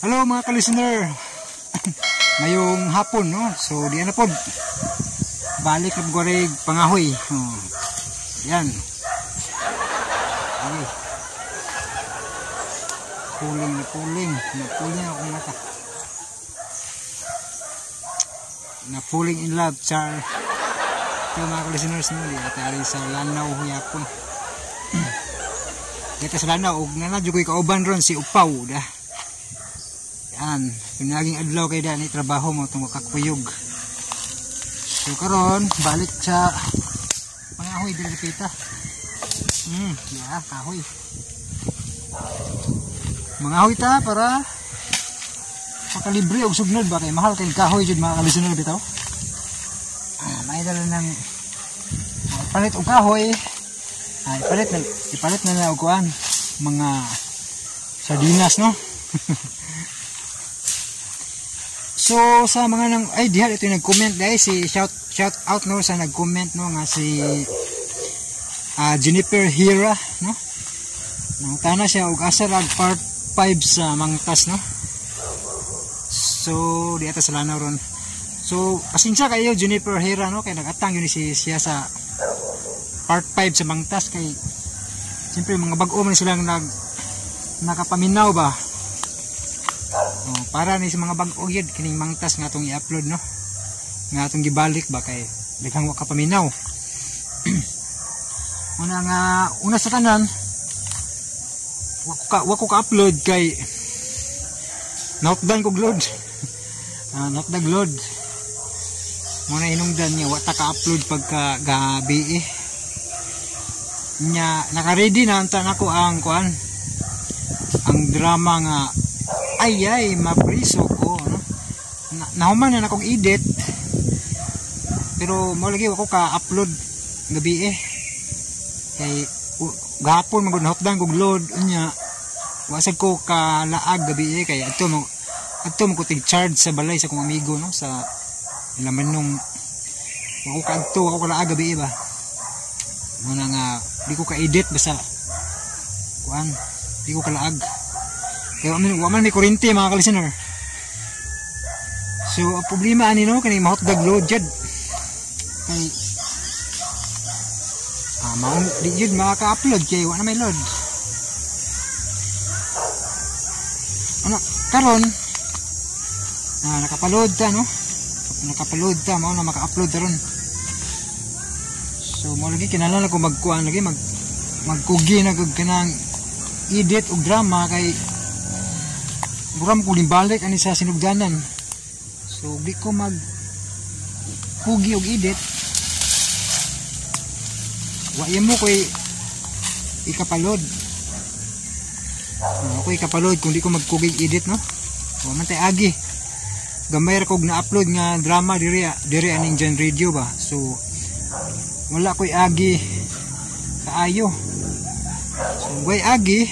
Hello mga ka-listener. Ngayong hapon, no? So di na pod. Balik na gore pangahoy. Oh. Yan. Okay. Puling na puling. Napuling akong mata. Na falling in love, char. Ito mga ka-listeners, no? Di ate sa Lanao yapon. Dito sa Lanao, ug na na ko'y kauban ron si Upaw da. Yan, pinaging adlaw kay dani trabaho mo itong kakuyog. So karon balik sa pangahoy diri pita. Ya, kahoy. Mangahoy ta para makalibre og sugnod ba kay mahal kay kahoy jud mga ka-listener bitaw. May dala ng palit og kahoy. Ipalit na og kuan mga sardinas, no? So sa mga nang ay diha ito yung nag-comment guys, si shout out no sa nag-comment no nga si Jennifer Hira, no. Nangutana siya og asa rag part 5 sa Mangtas, no. So di ata sa Lanao ron. So pasensya kayo Jennifer Hira, no, kay nagatang yun si siya sa part 5 sa Mangtas kay siyempre mga bag-o man silang nakapaminaw ba. Oh, para ni sa mga bag-o gyud kining Mangtas nga atong i-upload, no, nga atong gibalik ba kay daghang wa kapaminaw. Una nga una sa tanan wa ko ka-upload kay nautdan kog load. Nautdag load. Muna hinungdan nga wa ta ka-upload pagka gabi eh. Nya naka-ready na unta nako ang kuan ang drama nga ay mapriso ko, no. Nahuman na akong edit pero mo lagi wa ko ka-upload gabi eh. Kay gahapon magud nahutdan kog load unya wa sad ko kalaag gabi eh kay adto mo ko tig charge sa balay sa akong amigo, no, sa laman nung wa ko kaadto, wa ko kalaag gabi eh ba. Muna nga di ko ka-edit basta kuan di ko kalaag. Kaya wa man may kuryente mga ka-listener. So ang problema ani no kani mahotdag load jud. Kay maong di jud makaka-upload kay wa na may load. Ano karon nakapaload ta, no? Nakapaload ta mao na maka-upload ta ron. So mo lagi kinahanglan ako magkuan lagi magkugi na kog kanang edit og drama kay buram ko balik ani sa sinugdanan. So di ko mag kugi og edit. Wa mo koy ikapaload. Ako ikapaload kung di ko magkugi edit, no. Wa man tay agi. Gamay ra kog na-upload nga drama diri aning Gen Radio ba. So wala koy agi kaayo. So way agi,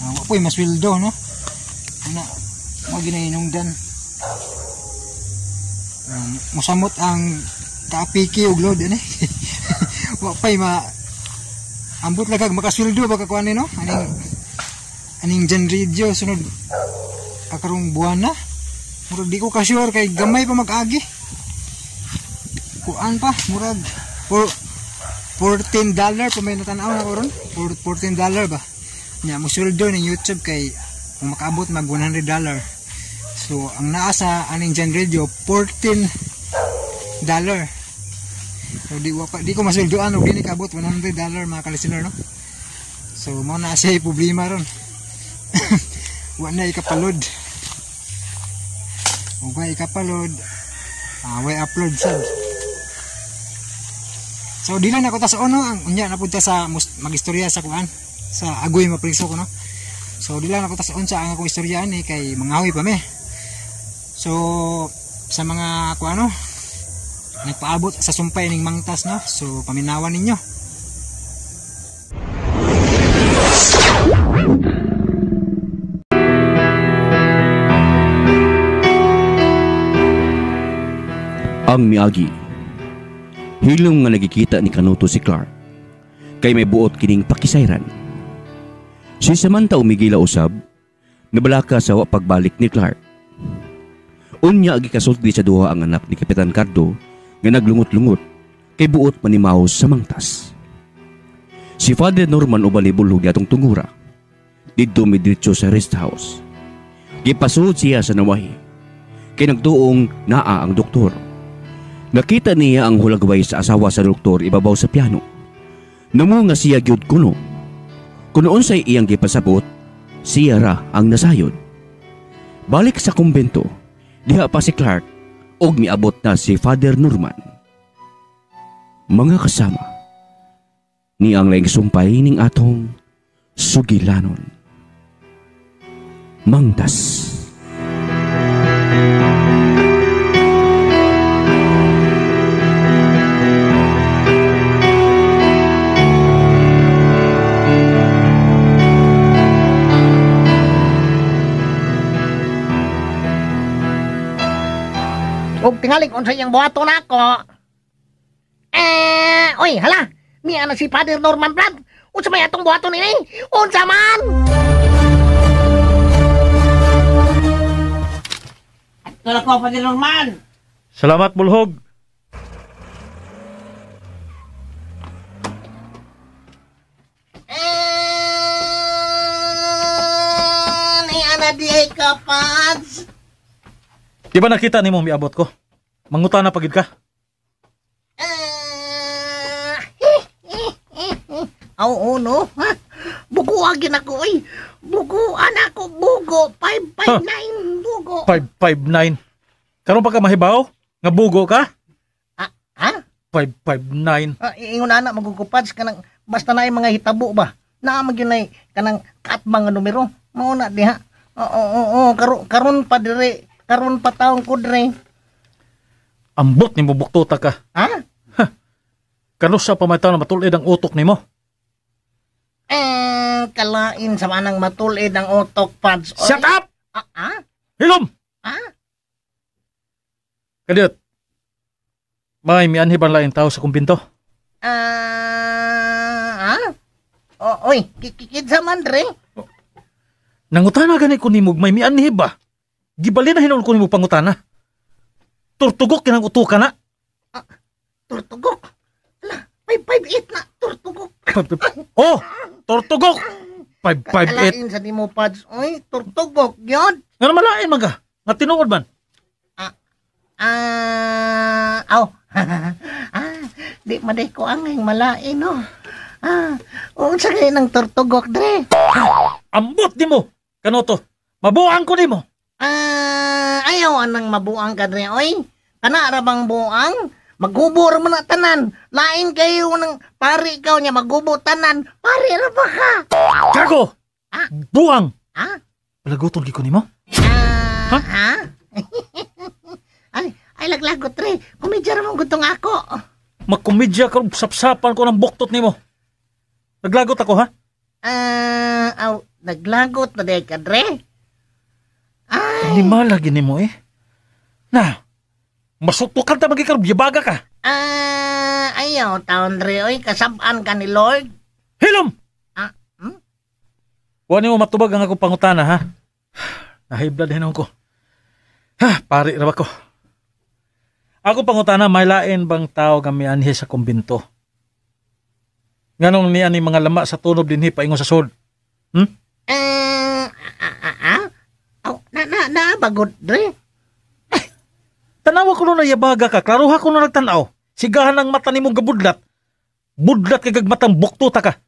wa poy masweldo, no. Ana mo ginahinungdan. Mosamot ang kaapiki og load ani. Wa pay ma ambot lagag makasweldo ba ka kuan ni, no? Aning Gen Radio sunod kakarong buwan na. Murag di ko ka sure kay gamay pa mag-agi. Kuan pa murag $14 pa may natanaw na ko ron. $14 ba. Nya mo sweldo ning YouTube kay kung makaabot mag $100. So ang naa sa aning Gen Radio $14. So di ko masweldoan og dili kaabot $100 mga ka-listener, no. So mao na siya problema ron. Wa na ikapaload. Ug wa ikapaload, way upload sad. So di lang nako ta sa ono ang unya na pud ta sa magistorya sa kuan sa agoy mapriso ko, no. So di lang ako ta sa unsa ang akong istorya ani kay mangahoy pa me. So sa mga kuano nagpaabot sa sumpay ning Mangtas, no. So paminawan ninyo. Ang miagi. Hilom nga nagikita ni Kanuto si Clark kay may buot kining pakisayran. Si Samantha umigila usab, Nabalaka sa wa pagbalik ni Clark. Unya gikasulti sa duha ang anak ni Kapitan Cardo nga naglungot-lungot kay buot manimaw sa mangtas. Si Father Norman uban ni bulhog atong tungura. Didto midiretso sa rest house. Gipasuod siya sa nawahi. Kay nagtuong naa ang doktor. Nakita niya ang hulagway sa asawa sa doktor ibabaw sa piano. Namunga siya gyud kuno. Kuno unsay iyang gipasabot, siya ra ang nasayod. Balik sa kumbento, diha pa si Clark og miabot na si Father Norman. Mga kasama, ni ang laing sumpay ning atong sugilanon. Mangtas. Og tingalig unsa iyang buhaton nako. Oy, hala. Niya na si Father Norman Brad. Unsa may atong buhaton ini? Unsa man? Tulak ko, Father Norman. Salamat, Bulhog. Niya na di ay kapads. Di ba nakita nimo miabot ko? Manguta na pagid ka. Oo, no? Ha? Buguagin ako, oy. Buguan ako, bugo. 559, bugo. 559? Karon pa ka mahibaw? Nga bugo ka? Ha? 559. Ingon na, magugupads ka ng, basta na yung mga hitabo ba? Naa magyun ay kanang kaatbang nga numero. Mauna diha. Oo, karon pa dire. Karon pa taong ko dire. Ambot ni mo buktuta ka. Ha? Ha? Kanusa pa may taon na matulid ang utok nimo? Kalain sa manang matulid ang utok, Pads. Oy. Shut up! Ah? Hilom! Ah? Kadiyot, may mianhi ba laing tao sa kumbinto? Ah? Oy, kinsa man, Dre? Oh. Nangutana gani ko nimog may mianhi ba? Gibali na hinuon ko nimog pangutana. Turtugok kinang utuka na. Turtugok? Ala, 558 na, turtugok. Oh, turtugok! 558. Kalain sa nimo, Pads. Oy, turtugok, yun. Nga na malain man ka. Nga tinuod man. Aw. Di maday ko ang malain, no. Unsa kay nang turtugok, Dre? Ambot nimo, kanoto. Mabuang ko nimo. Ayaw anang mabuang ka, Dre, oy. Kana ra bang buang? Magubo ra man na tanan. Lain kayo ng pari ikaw niya, magubo tanan. Pari ra ba ka? Gago! Ah? Buang! Ah? Palaguton gi ko nimo? Ha? Ha? Ay, laglagot, Dre. Komedya ra mong gutong ako. Magkomedya ka, sapsapan ko ng buktot nimo. Naglagot ako, ha? Aw, naglagot na day ka, Dre. Ay. Hindi malagi nimo eh. Na, masutukan ta magikarong yabaga ka. Ayaw, taon, Dre, oy, kasabaan ka ni Lord. Hilom! Wa nimo matubag ang akong pangutana, ha? Nahiblad hinon ko. Ha, pari ra ba ko? Ako pangutana, may lain bang tao nga mianhi sa kumbinto? Nganong niya ni mga lama sa tunob dinhi paingon sa sod? Hmm? Na, bagod, Dre. Tanawa ko na yabaga ka, klaruha ko na nagtanaw. Sigahan ang mata nimong gabudlat. Budlat kay gagmatang buktuta ka.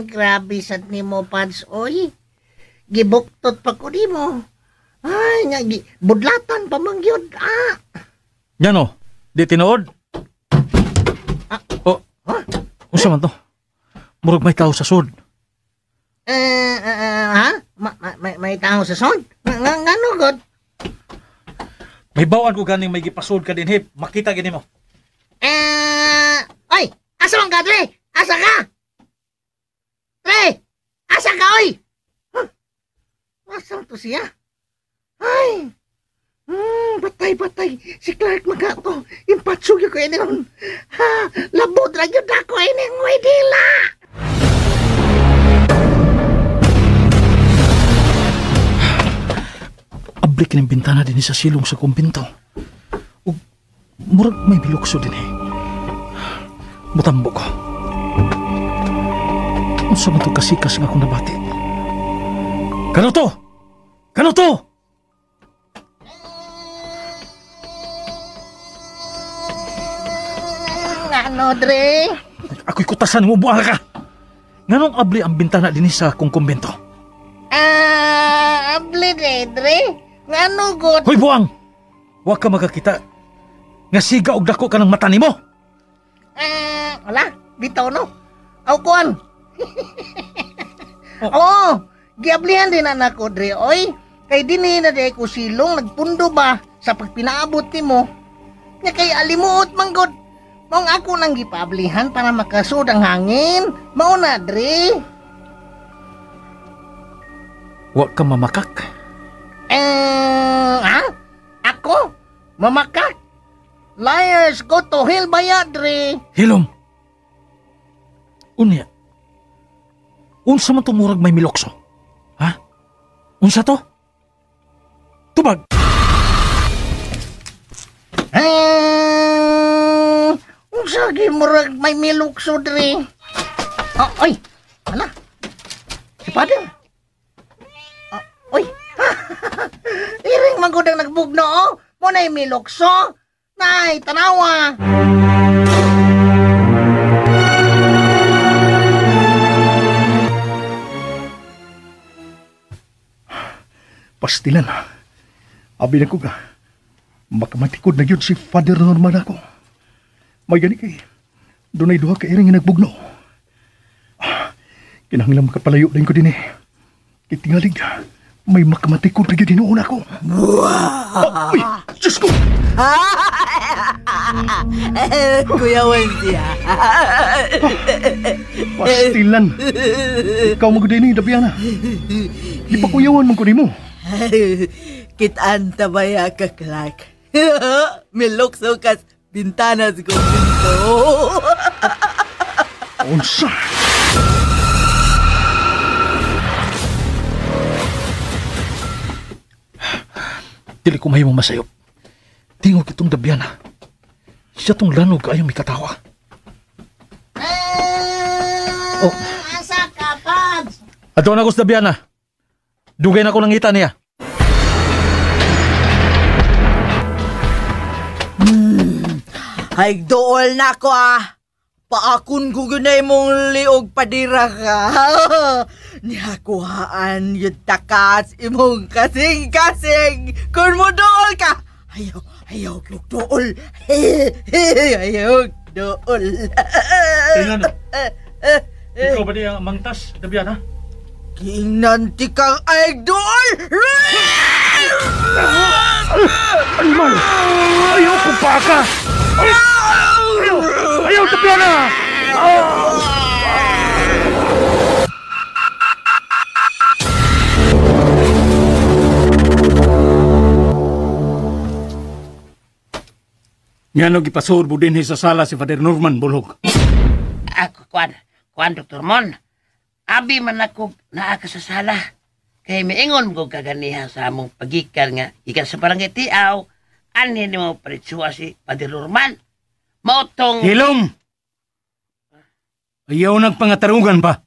Grabe sad nimo, Pads, oy. Gibuktot pa ko nimo. Ay, nga, budlatan pa man gyud. Ah. Yan o, di tinuod. Oh, huh? Unsa man to? Murag may tao sa sud. Ha? May tao sa sud? Ngano god? May bawaan ko ganing may gipasud ka din, hip. Makita gini mo. Oy, asa man ka, Dre? Asa ka? Dre! Asa ka, oy? Huh? Asa to siya? Ay! Patay. Si Clark magato. Impatsug ko ini ron. Ha, labot ra gyud ako ini ng dila. Abli kining bintana din sa silong sa kumbinto. Ug murag may bilukso din eh. Mutambo ko. Unsa man to kasikas nga akong nabati? Kano to? Kano to? Ano, Dre? Ako'y kutasan mo, buang ka! Nganong abli ang bintana din sa akong kumbento? Abli, Dre. Ngano, god? Hoy, buang! Wa ka makakita. Nga siga og dako ka ng mata nimo. Wala. Bitaw, no? Aw, kuan. Oo, giablihan din anak ko, Dre. Oy, kay dinhi na di ko silong nagpundo ba sa pagpinaabot nimo. Nga kay alimuot man god. Maong ako nang gipablihan para makasud ang hangin. Mao na, Dre. Wa ka mamakak? Ha? Ako? Mamakak? Liars go to hell baya, Dre. Hilom. Unya. Unsa man to murag may milokso? Ha? Unsa to? Tubag. Unsa gi murag may milukso, Dre? Oh, oy. Ala. Si Father. Oh, oy. Iring man gud ang nagbugno, oh. Mo nay milukso. Nay, tanawa. Pastilan. Abi na ko ka. Makamatikod na yun si Father Norman ako. May gani kay dunay duha ka iring nagbugno. Kinahanglan makapalayo din ko din eh. Kitingalig, may makamatikod na yun hinuon ako. Oh, uy, Diyos ko! Kuya siya. Pastilan. Ikaw mo din eh, Dabiana. Ipakuyawan mo ko nimo. Kitaan tabaya ka, Clark. Milukso kas bintanas ko pinto. Unsa? Dili ko mahimong masayop. Tingog itong Dabiana. Siya tong lanog kayong mikatawa. Oh. Asa ka, Pads? Ato na ko sa Dabiana. Dugay na ko nangita niya. Ay, dool na ko ah. Paakon ko ginay mong liog padira ka. Nihakuhaan yung takas imong kasing-kasing. Kung mo dool ka. Ayaw, ayaw, dool. Ayaw, dool. Tingnan. Ikaw ba niya mangtas, Dabiana? Tingnan ti kang ay dool! Animal! Ayaw ko pa ka! Ayaw! Ayaw, Dabiana! Ngano gipasurbo din sa sala si Father Norman Bulog. Ako, kuan, Dr. Mon. Abi man ako naa ka sa sala. Kay miingon mo kaganihan sa among pagikan nga ikan sa barangay Tiaw, anhin mo paritsua si Father Norman. Mautong... Hilom! Ayaw nagpangatarungan pa.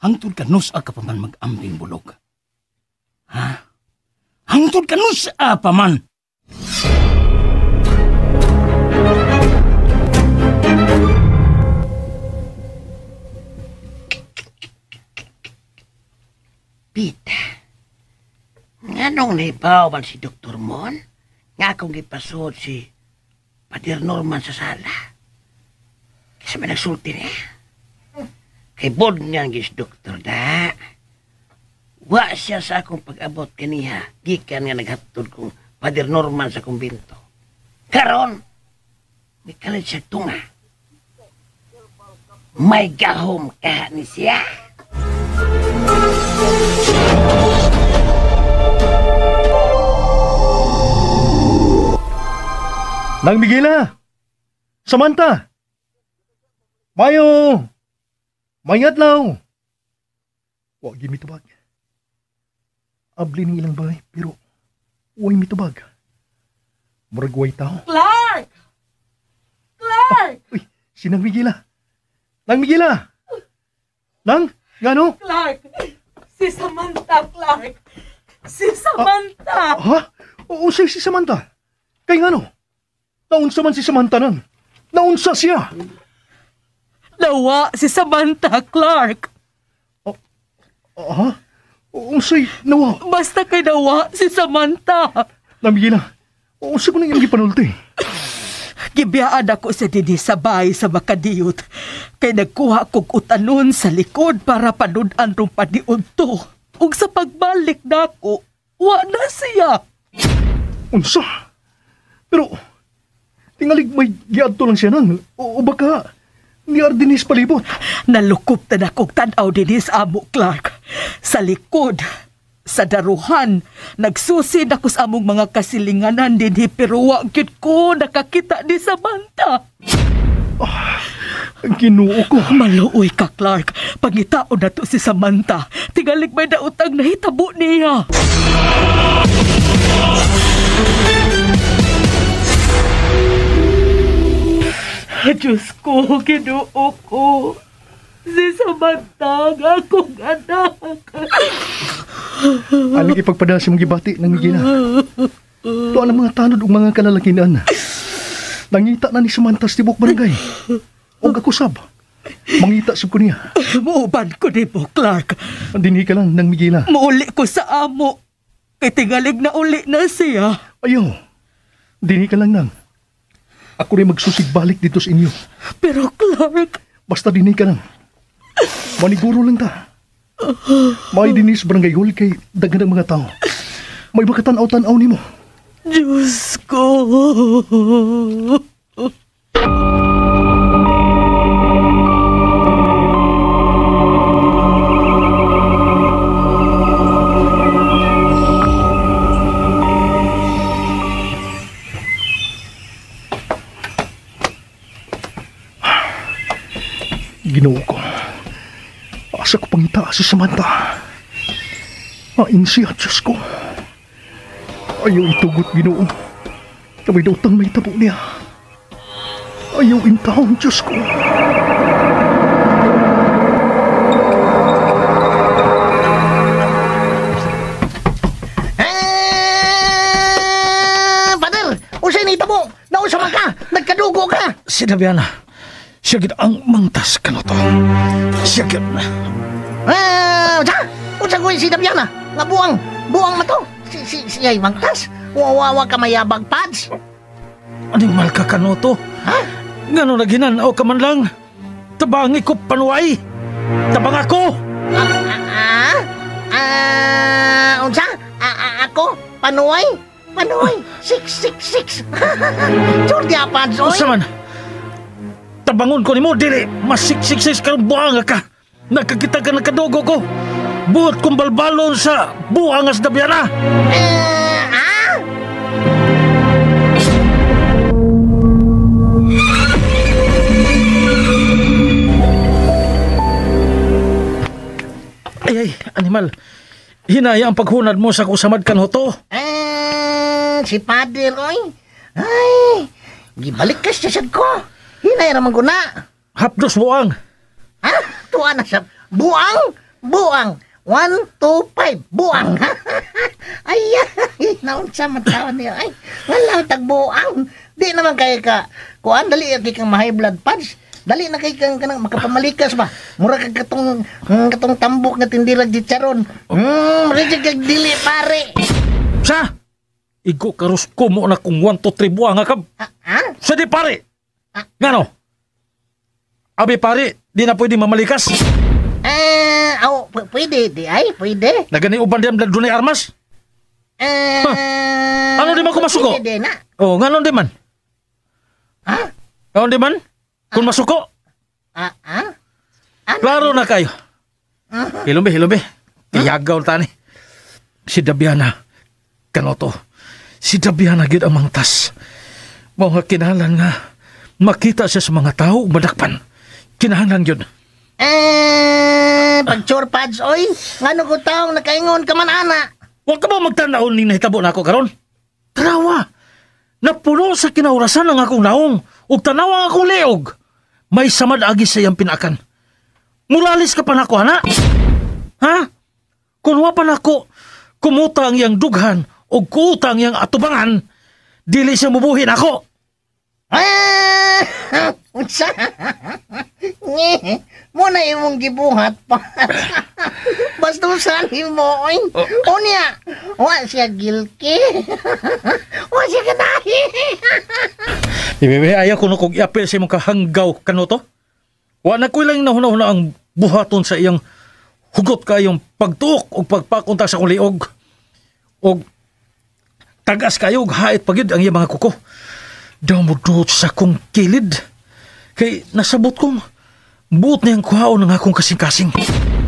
Hangtod kanusa ka pa man mag-ambing, Bulog. Ha? Hangtod kanusa pa man. Pita, nganong nahibaw man si Dr. Mon? Nga akong gipasuod si Father Norman sa sala. Kasi may nagsulti niya. Kay bod niya ang gis doktor da. Wa siya sa akong pag-abot kaniha. Gikan nga naghatod kong Father Norman sa kumbinto. Karon, may kalit siya tunga. May gahom ka ni siya. Nang Miguela! Samantha! Mayo! May adlaw! Wa gimi tubag. Abli ning ilang bahay, pero uway mitubag. Murag uway tao. Clark! Clark! Uy, si Nang Miguela. Nang Miguela! Nang, ngano? Clark! Si Samantha, Clark! Si Samantha! Ha? Oo, si Samantha. Kay ngano? Naunsa man si Samantha nang. Naunsa siya. Nawa si Samantha, Clark. Ha? Unsay nawa? Basta kay nawa si Samantha. Nang Miguela, unsa ko nang iyong gipanulti? Gibiyaan ako sa dini sa bahay sa Makadiyot. Kay nagkuha kog utanon sa likod para panudan rong padiod to. Ug sa pagbalik nako, wa na siya. Unsa? Pero, tingalig may giadto lang siya nang. O baka, ni Ardinis palibot. Nalukop na nakog tan-aw dinis amo, Clark. Sa likod, sa daruhan, nagsusid ako sa among mga kasilinganan dinhi pero wa gyud ko nakakita ni Samantha. Ang Ginoo ko. Maluoy ka, Clark. Pangitaon na to si Samantha. Tingalig may daotang nahitabo niya. Diyos ko, Ginoo ko. Si Samantha ang akong anak. Aling ipagpada sa mong gibati ng Miguela. Tuan ang mga tanod ug mga kalalakinan. Nangita na ni Samantha sa tibok barangay. Og ako sab. Mangita sab ko niya. Muuban ko ni mo, Clark. Dinhi ka lang ng Miguela. Muuli ko sa amo. Kay tingalig na uli na siya. Ayaw. Dinhi ka lang nang. Ako rin magsusigbalik dito sa inyo. Pero Clark... Basta dinhi ka lang. Maniguro lang ta. May dinis barangay hall kay daghan ang mga tao. May makatanaw-tanaw nimo. Diyos ko. Ginoo ko. Asa ko pangita si Samantha. Main siya, Diyos ko. Ayaw itugot, Ginoo. Kamay daw tang may tabo niya. Ayaw intahon, Diyos ko. Father, usay na itabo. Nausa man ka. Nagkadugo ka. Sinabihan na. Siya gid ang mangtas ka na to. Siya gid. Unsa? Unsa ko si Dabiana? Nga buang. Buang na to. Si ay mangtas. Wawawa ka mayabag, Pads. Animal ka kanoto? Ha? Ngano na ginanaw ka man lang? Tabangi ko panuay. Tabang ako. Unsa? Ako? Panuay? Panuay? 666. Jordi, Pads, oy. Unsa man? Tabangon ko nimo dili mas 666 karon buang ka. Nakakita ka nakadugo ko. Buot kong balbalon sa buang as Dabiana. Ay, animal. Hinaya ang paghunad mo sa kusamad kanhoto. Si Padre oy. Ay, gibalik ka siya sad ko. Hinay raman ko na. Hapdos buang. Ha? Tuwa na siya. Buang? Buang. 1, 2, 5. Buang. Ay, naunsa man taon niya. Ay, wala tag buang. Di naman kay ka. Kuan, dali kay kang ma-high blood, Pads. Dali na kay kang kanang makapamalikas ba. Mura kag katong tambok nga tindirag di charon. Reject kag dili pare. Sa? Igo karus ko mo na kung 1, 2, 3 buang ka. Ha? Sa di pare. Ngano? Abi pare, di na pwede mamalikas. Pwede, di ay, pwede. Nagani uban diyan dunay armas? Ano di man ko masuko? Pwede na. Oh, ngano di man? Ha? Ngano di man? Kung masuko? Ano? Klaro na kayo. Hilumbi, hilumbi. Iyagaw tani. Si Dabiana, kanoto. Si Dabiana gid ang mangtas. Mao nga kinahanglan nga makita siya sa mga tao madakpan. Kinahanglan gyud. Pagchur pads oy, ngano ko taong nakaingon ka man ana. Wa ka ba magtanaw ning nahitabo nako karon? Tanawa. Napuno sa kinaurasan ang akong naong ug tanawa ang akong liog. May samad agi sa iyang pinakan. Muralis ka pa nako, ana? Ha? Kung wa pa nako kumuta ang iyang dughan o kuta ang iyang atubangan, dili siya mubuhin ako. Ah! Unsa? Mo na imong gibuhat pa. Bastusan mo, oy. Unya, wa siya guilty. Wa siya kanahi. Bebe, ayaw ko kung iapil sa imong kahanggaw kanoto. Wa na ko'y lang nahuna-huna ang buhaton sa iyang hugot kayong pagtuok o pagpakontak sa akong liog. O tagas kayo og hait pagyud ang iyang mga kuko. Damudot sa akong kilid. Kay nasabot kong buot niyang kuhaon ng akong kasing-kasing.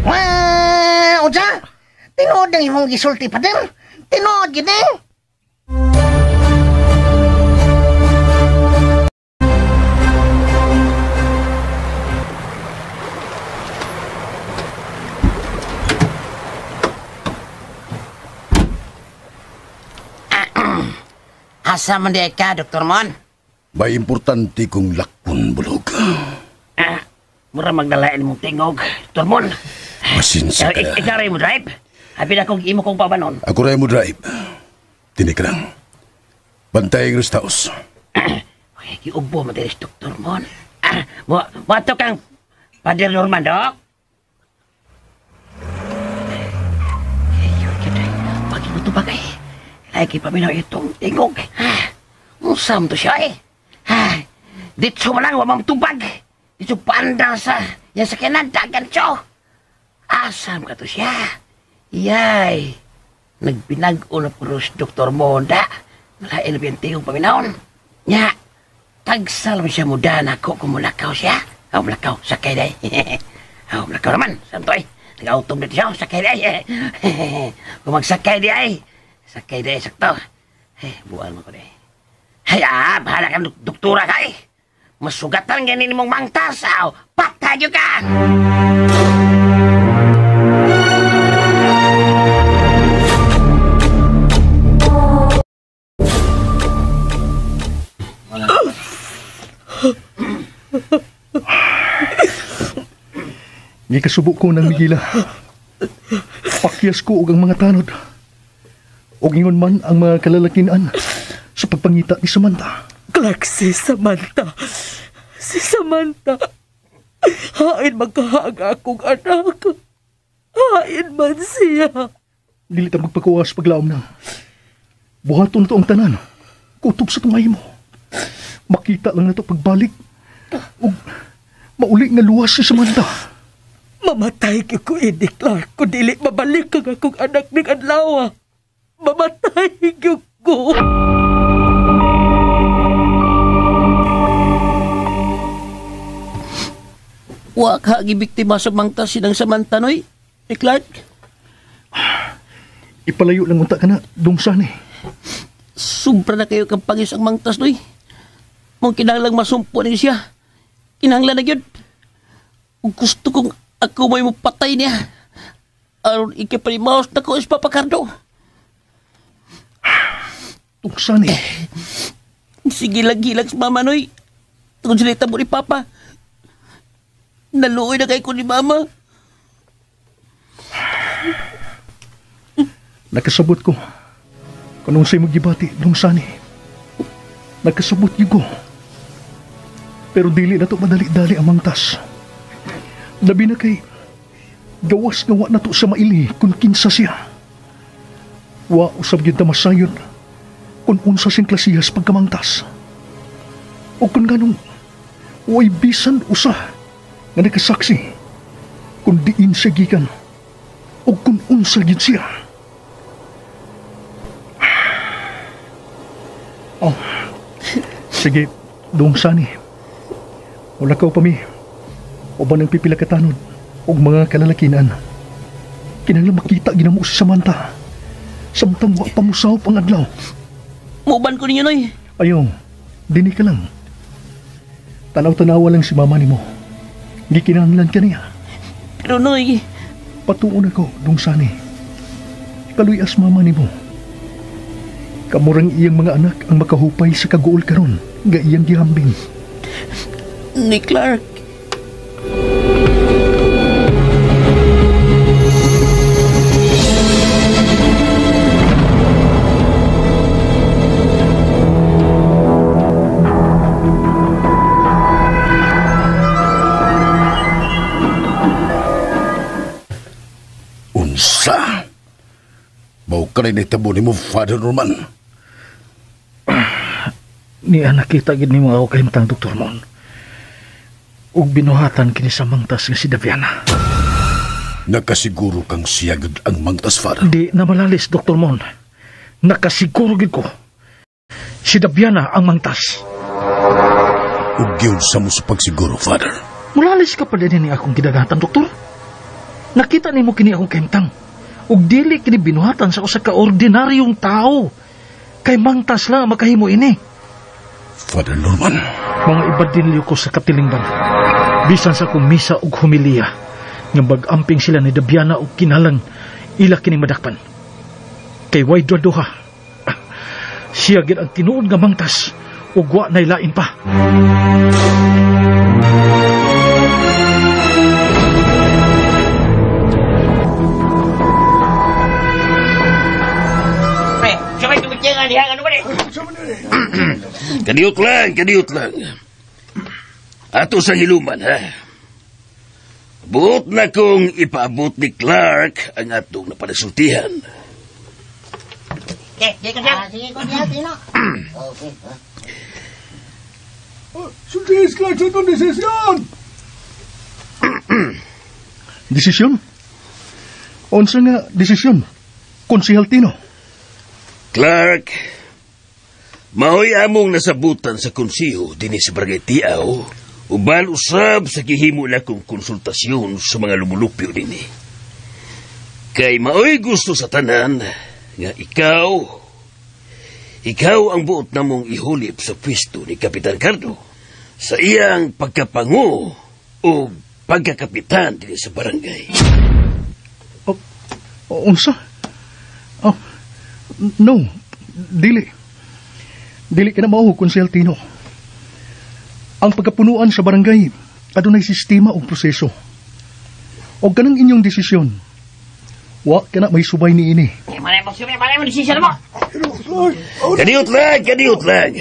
Wah, unsa? Tinuod ang imong gisulti, pader. Tinuod gid eh. Asa man di ka, Dr. Mon? May importante kong lakpon, bulog. Mura magdalain mong tingog, Dr. Mon. Pasensya ka na. Ikaw rin mo drive? Habi na kong imo kong pabanon. Ako rin mo drive. Tinik lang. Bantay ang rest house. Ay, giubo mo diri si Dr. Mon. Mo kang Pader Norman, Dok. Pag-ibuto ba kay? Lagi paminaw itong tingog. Unsam to siya eh. Ditso man lang, wamang tubag. Ditso paandar sa yan sa kinandagan siya. Asam ka to siya. Yay. Nagbinag-o na puro si Dr. Monda. Malain na yung tingog paminawon. Nya, tagsal mo siya muda na ako kung mulakaw siya. Aw, mulakaw, sakay day. Aw, mulakaw naman. Saan to eh? Nag-autom dito siya, sakay day. Kung magsakay di ay. Sakay day, sakto. Eh, buwan mo ko day. Ay, bahala kang doktora ka eh. Masugatan ganin mong mangtas. Aw, patay ka! Gikasubo ko ng Migila. Pakyas ko og ang mga tanod. Og ingon man ang mga kalalakinan sa pagpangita ni Samantha. Clark, si Samantha. Si Samantha. Hain magkahaga akong anak. Hain man siya. Dili ta magpakuha sa paglaom na. Buhaton na to ang tanan. Kutob sa tungay mo. Makita lang na to pagbalik. Og mauli nga luwas si Samantha. Mamatay ko ini, Clark. Kung dili mabalik ang akong anak ng adlaw. Mamatay ko. Wa ka gibiktima sa mangtas sinang Samantha, noy. Eh, Clark. Ipalayo lang unta ka na, dungsan eh. Sobra na kayo kang pangis ang mangtas, noy. Mong kinahanglang masumpo ni siya. Kinahanglan na yun. Gusto kong ako may mapatay niya. Aron ikipalimaos na ko is Papa Cardo. Tungsan eh. Sige lang-gilag sa mama, noy. Tungkol sila mo ni Papa. Naluoy na kay ko ni Mama. Nakasabot ko. Kung sa'yo magbibati, dungsan eh. Nakasabot yun ko. Pero dili na to madali-dali ang mangtas. Labi na kay gawas nga wa na to sa maili kung kinsa siya. Wa usab gyud ta masayon kung unsa siyang klasihas pagkamangtas. O kung ganong way bisan usa nga nakasaksi kung diin siya gikan o kung unsa gyud siya. Oh, sige, doong sani. Wala ka pa mi. Uban ang pipila katanod og mga kalalakinan. Kinahanglan makita ginamo si Samantha. Samtang wa pa mosawop ang adlaw. Muban ko ninyo, noy. Ayaw, dini ka lang. Tanaw-tanawa lang si mama nimo. Gikinahanglan ka niya. Pero, noy... Patuon ako, dong sani. kaluyas mama nimo. Kamurang iyang mga anak ang makahupay sa kaguol karon nga iyang gihambing. Ni Clark. Unsa? Mao kanay nitabo nimo, Father Norman. Niya nakita gid nimo ako kahimtang, Dr. Mon. Ug binuhatan kini sa mangtas nga si Daviana. Nakasiguro kang siya gid ang mangtas, Father. Di na malalis, Dr. Mon. Nakasiguro gid ko. Si Daviana ang mangtas. Ug gyud sa mo sa pagsiguro, Father. Mulalis ka pa din ni akong gidagatan, Doktor. Nakita nimo kini akong kahimtang. Ug dili kini binuhatan sa usa ka ordinaryong tao. Kay mangtas lang ang makahimo ini. Father Norman. Mga ibadilyo ko sa katilingban. Bisan sa akong misa ug humiliya, nga bag-amping sila ni Daviana ug kinalang ila kining madakpan. Kay way duha-duha. Siya gid ang tinuod nga mangtas ug wa nay lain pa. Kadiyot lang, kadiyot lang. Ato sa hiluman, ha? Buot na kong ipaabot ni Clark ang atong napanasultihan. Okay. Sultis, Clark, sa itong desisyon! Desisyon? Unsa nga desisyon? Konsehal Tino. Clark, maoy among nasabutan sa konseho dinhi sa Barangay Tiaw, uban usab sa gihimo na kong konsultasyon sa mga lumulupyo dinhi. Kay maoy gusto sa tanan nga ikaw ang buot namong ihulip sa pwesto ni Kapitan Cardo sa iyang pagkapango o pagkakapitan dinhi sa barangay. Unsa? Oh, no, dili. Dili ka na mao, Konsehal Tino. Ang pagkapunuan sa barangay, adunay sistema o proseso. O kanang inyong desisyon, wa ka na may subay ni ini. Kadiyot lang, kadiyot lang.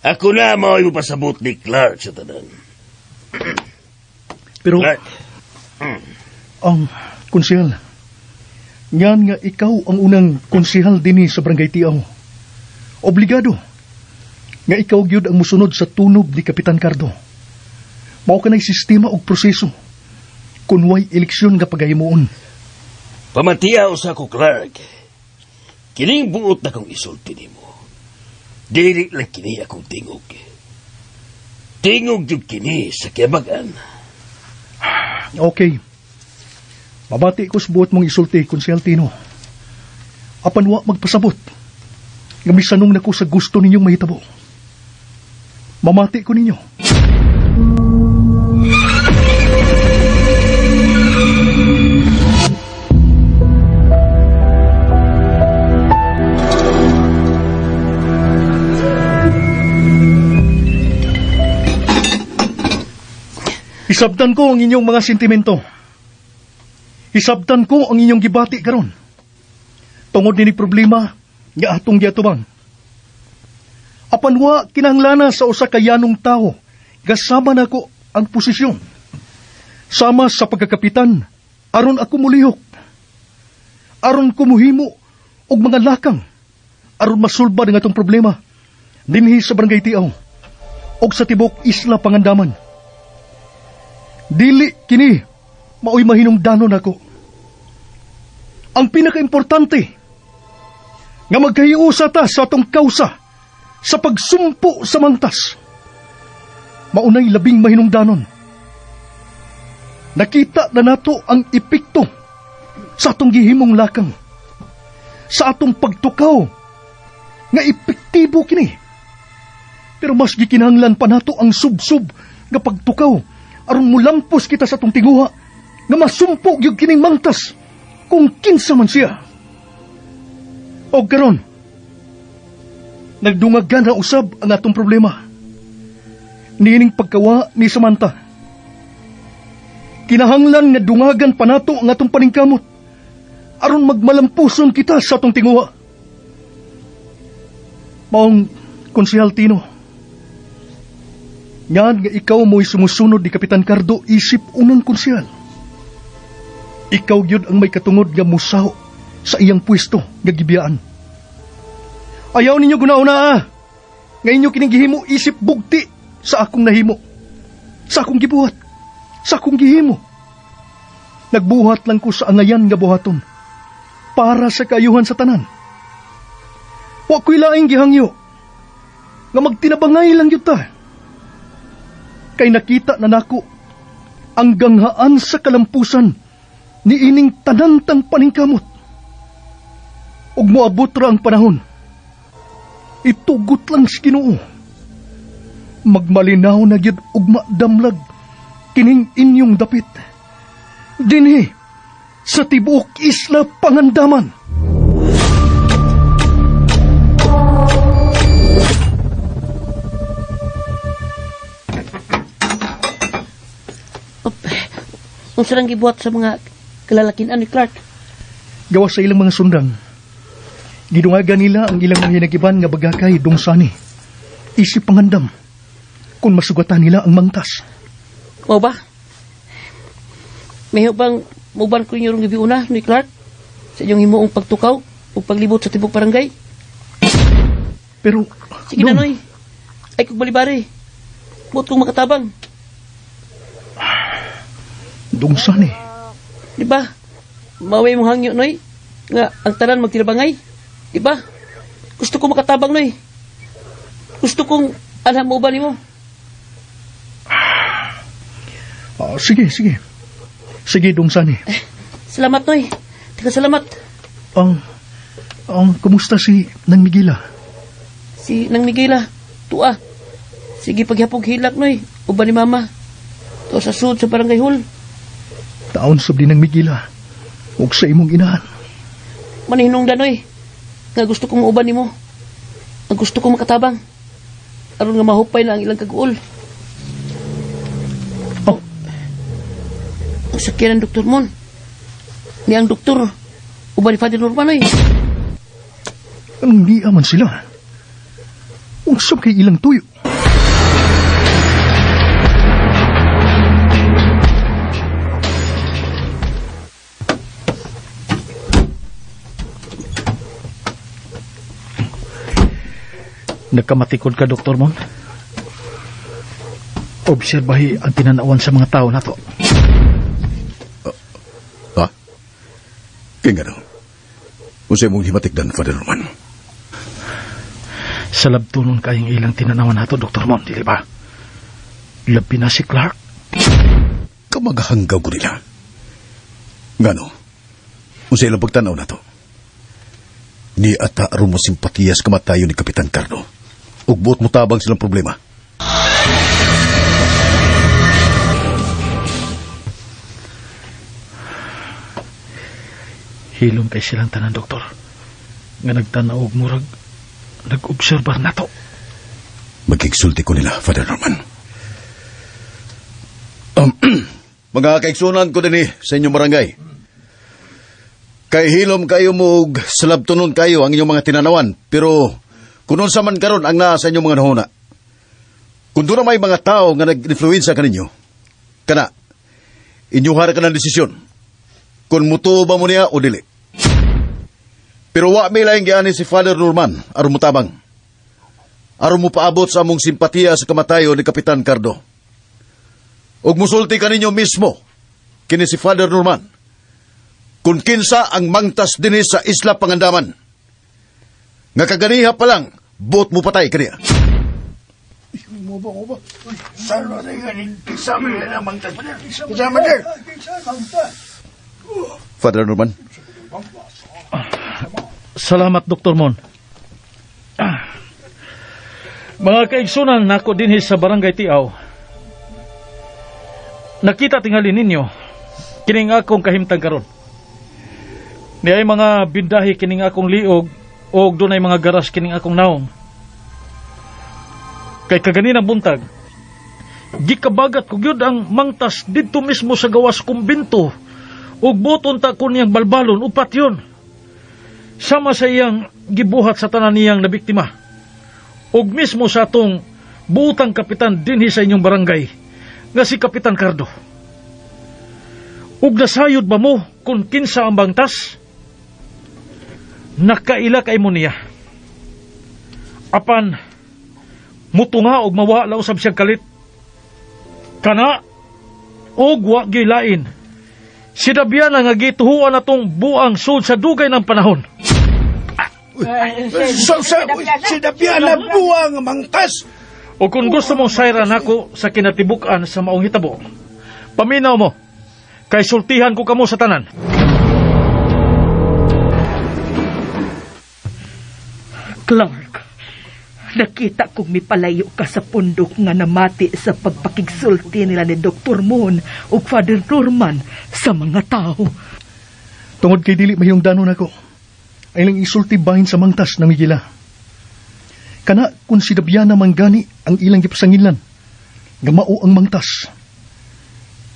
Ako na mao'y mapasabot ni Clark sa tanan. Pero, Clark. Ang konsehal, ngan nga ikaw ang unang konsehal dinhi sa Barangay Tiaw. Obligado nga ikaw gyud ang musunod sa tunob ni Kapitan Cardo. Mao kanay sistema og proseso. Kun way eleksyon nga pagahimuon. Pamatiaw sa ako, Clark. Kining buot na kong isulti nimo. Dili lang kini akong tingog. Tingog gyud kini sa kiabagan. Okay. Mabati ko sa buot mong isulti, Konsehal Tino. Apan wa magpasabot. Nga misanong na ko sa gusto ninyong mahitabo. Mamati ko ninyo. Isabtan ko ang inyong mga sentimento. Isabtan ko ang inyong gibati karon. Tungod nini problema nga atong giatubang. Apan wa kinahanglan sa usa ka yanong tawo gasama nako ang posisyon. Sama sa pagkakapitan aron ako mulihok. Aron kumuhimo og mga lakang aron masulbad ang atong problema dinhi sa Barangay Tiaw og sa tibok Isla Pangandaman. Dili kini maoy mahinungdanon ako. Ang pinakaimportante nga magkahiusa ta sa atong kausa sa pagsumpo sa mangtas. Maunay labing mahinungdanon. Nakita na nato ang epekto sa atong gihimong lakang, sa atong pagtukaw nga epektibo kini. Pero mas gikinahanglan pa nato ang subsub nga pagtukaw aron mulampos kita sa atong tinguha nga masumpo gyud kining mangtas kung kinsa man siya. Og karon, nagdungagan na usab ang atong problema. Niining pagkawa ni Samantha. Kinahanglan nga dungagan pa nato ang atong paningkamot aron magmalampuson kita sa atong tinguha. Maong Konsehal Tino, ngan nga ikaw mo'y sumusunod ni Kapitan Cardo isip unang konsehal. Ikaw gyud ang may katungod nga musaho sa iyang pwesto nga gibiyaan. Ayaw ninyo gunauna nga inyo kining gihimo isip bugti sa akong nahimo, sa akong gibuhat, sa akong gihimo. Nagbuhat lang ko sa angayan nga buhaton para sa kaayuhan sa tanan. Wa ko'y laing gihangyo nga magtinabangay lang gyud ta. Kay nakita na nako ang ganghaan sa kalampusan ni ining tanantang paningkamot. Ug moabot ra ang panahon. Itugot lang sa Ginoo. Magmalinaw na gyud ug madamlag kining inyong dapit. Dinhi sa tibuok Isla Pangandaman. Unsa lang gibuhat sa mga kalalakian ni Clark? Gawa sa ilang mga sundang. Gidungagan nila ang ilang mga hinagiban nga bagakay dungsani. Isip pangandam kung masugatan nila ang mangtas. Mao ba? May bang muban ko inyo rong gibiuna ni Clark sa inyong himuong pagtukaw o paglibot sa tibok barangay? Pero sige na, Noy. Ay kog balibari. Buot kong makatabang. Dungsani. Di ba? Maway mong hangyo, Noy. Nga ang tanan magtinabangay. Di ba? Gusto ko makatabang, Noy. Gusto kong alam mo ba nimo? Sige, sige. Sige, Dungsani. Salamat, Noy. Teka, salamat. Kumusta si Nang Miguela? Si Nang Miguela, tuwa. Sige, paghapog hilak, Noy. Uban ni Mama. Tuwa sa sud sa barangay hall. Taon sab ni Nang Miguela. Ug sa imong inahan. Manihinungdan, Noy. Nga gusto kong mauban nimo. Ang gusto kong makatabang. Aron nga mahupay na ang ilang kaguol. Oh. Ang sakyan ng Dr. Mon. Ni ang doktor. Uban ni Father Norman, Noy. Anong niya man sila? Unsa kay ilang tuyo? Nagkamatikod ka, Dr. Mon. Obserbahi ang tinanawan sa mga tao na to. Ha? Kaya nga daw. Unsay mong himatikdan, Father Norman? Sa labtunon kayong ilang tinanawan nato, Dr. Mon, dili ba? Labi na si Clark. Kamaghanggaw ko nila. Ngano? Unsay ilang pagtanaw na to? Ni ata aron mo simpatiya sa kamatayon ni Kapitan Cardo. Ug buot mo tabang silang problema. Hilom kay silang tanan, Doktor. Nga nagtanaw og murag nag-obserbar na to. Magkiksulti ko nila, Father Norman. Mga kaigsunan ko dinhi sa inyong barangay. Kay hilom kayo mo og salabtunon kayo ang inyong mga tinanawan, pero kunon sa man karon ang naa sa inyong mga nahuna. Kung doon na may mga tao nga nag-influensya kaninyo, kana, inyuhara ka ng desisyon kung mutuo ba mo niya o dili. Pero wa may laing giani si Father Norman aron mutabang. Aron mo paabot sa among simpatiya sa kamatayon ni Kapitan Cardo. Og musulti kaninyo mismo kini si Father Norman kung kinsa ang mangtas dinhi sa Isla Pangandaman. Nga kaganiha pa lang, buot mo patay kaniya. Father Norman. Salamat, Dr. Mon. Mga kaigsunan nako dinhi sa Barangay Tiaw. Nakita tingali ninyo kining akong kahimtang karon. Niay mga bindahi kining akong liog Og dunay mga garas kining akong naong. Kay kaganinang buntag, gikabagat ko gyud ang mangtas didto mismo sa gawas kumbinto. Ug buton ta ko niyang balbalon ug patyon. Sama sa iyang gibuhat sa tanan niyang nabiktima. Ug mismo sa atong buutang kapitan dinhi sa inyong barangay nga si Kapitan Cardo. Ug nasayod ba mo kung kinsa ang bangtas? Nakaila kay mo niya. Apan mutunga og mawala usab siyang kalit. Kana og wa gyud lain. Si Dabiana nga gituhuan atong buang sud sa dugay ng panahon. Si Dabiana buang mangtas. O kung gusto mong sayran nako sa kinatibuk-an sa maong hitabo, paminaw mo, kay sultihan ko kamo sa tanan. Clark, nakita kong mipalayo ka sa pundok nga namati sa pagpakigsulti nila ni Dr. Moon ug Father Norman sa mga tao. Tungod kay dili mahiyong danon ako, ay lang isulti bahin sa mangtas ng Migila. Kana kung si Dabiana manggani ang ilang gipasangilan, nga mao ang mangtas.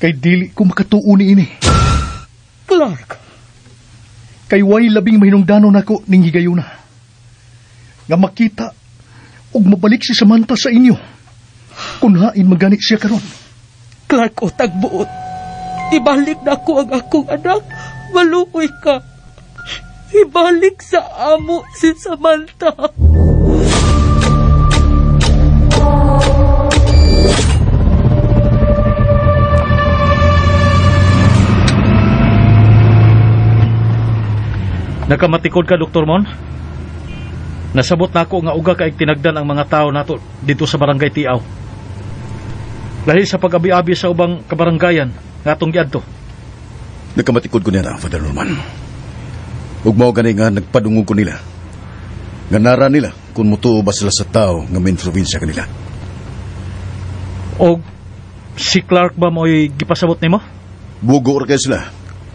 Kay dili ko makatuo ni ini. Clark! Kay way labing mahinungdanon nako ning higayuna. Nga makita ug mabalik si Samantha sa inyo. Kung hain magani siya karon. Clark, o tagbuot. Ibalik na ko ang akong anak. Maluoy ka. Ibalik sa amo si Samantha. Nakamatikod ka, Dr. Mon? Nasabot na ako nga uga kaig tinagdan ang mga tao nato dito sa barangay Tiaw. Dahil sa pag-abi-abi sa ubang kabaranggayan nga atong giadto. Nakamatikod ko niya na, Father Norman. Ug mao gani nga nagpadungog ko nila. Nga nara nila kung mutuo ba sila sa tao nga may influensya kanila. Og si Clark ba mo'y gipasabot nimo? Bugo ra kay sila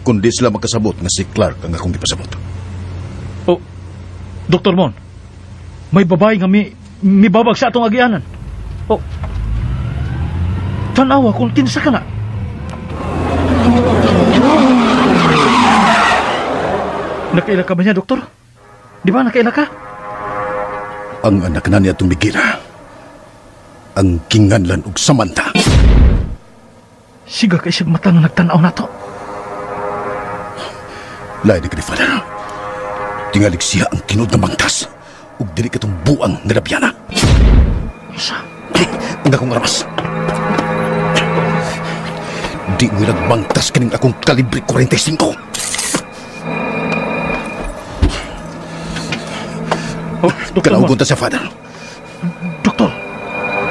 kung di sila makasabot nga si Clark ang akong gipasabot. Oh, Dr. Mon, may babae nga mibabag sa atong agianan. Oh, tanawa kung kinsa ka na. Nakaila ka ba niya, Doktor? Di ba nakaila ka? Ang anak na niya itong Migila. Ang kinganlan og Samantha. Siga ka isig mata nga nagtanaw na to. Lain ni Father. Tingalig siya ang tinud na mangtas ug dili katong buang nga Dabiana. Isa. Ang akong armas. Di mo nagmangtas kaning akong kalibre 45. Oh, Doktor. Kalaugon ta siya, Father. Doktor,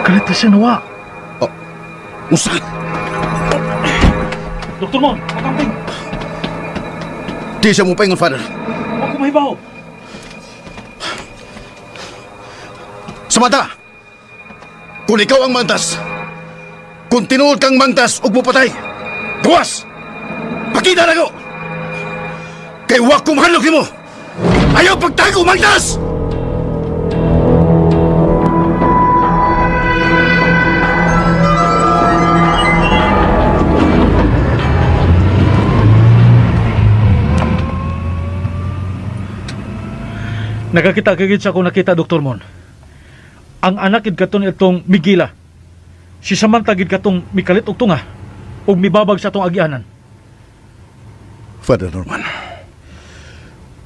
kalit na siya nawa. Oh, usa. Doktor Mon, makamping. Di siya mo paingon, Father. Huwag ko mahibaw. Samantha! Kung ikaw ang mangtas, kung tinuod kang mangtas ug mupatay, gawas! Pakita na ko! Kay wa ko mahadlok nimo! Ayaw pagtago, mangtas! Nakakita kagid sa akong nakita, Dr. Mon. Ang anak gid katon itong Migila. Si Samantha gid katong mikalit og tunga ug mibabag sa atong agianan. Father Norman,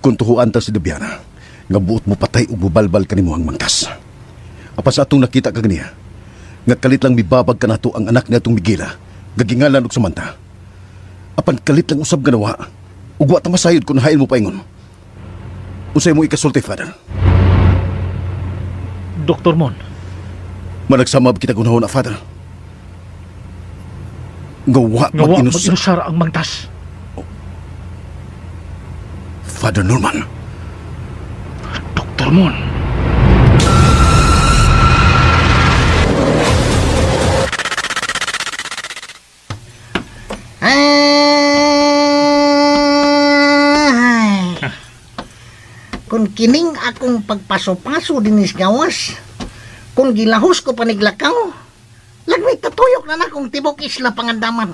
kung tuhuan ta si Dabiana, nga buot mo patay ug mubalbal kanimo ang mangkas. Apan sa atong nakita kaganiya, nga kalit lang mibabag kanato ang anak niya atong Migila, nga gingalan og Samantha. Apan kalit lang usab nga nawa, ug wa ta masayod kung hain mo paingon. Unsay mo ikasulti, Father? Dr. Mon. Managsama kita gunahon na, Father. Nga wa mag-inusara ang mangtas. Oh. Father Norman. Dr. Mon. Ay. Kung kining akong pagpaso-paso dinis gawas, kung gilahos ko paniglakaw, lagmit tatuyok na na kung tibok isla pangandaman.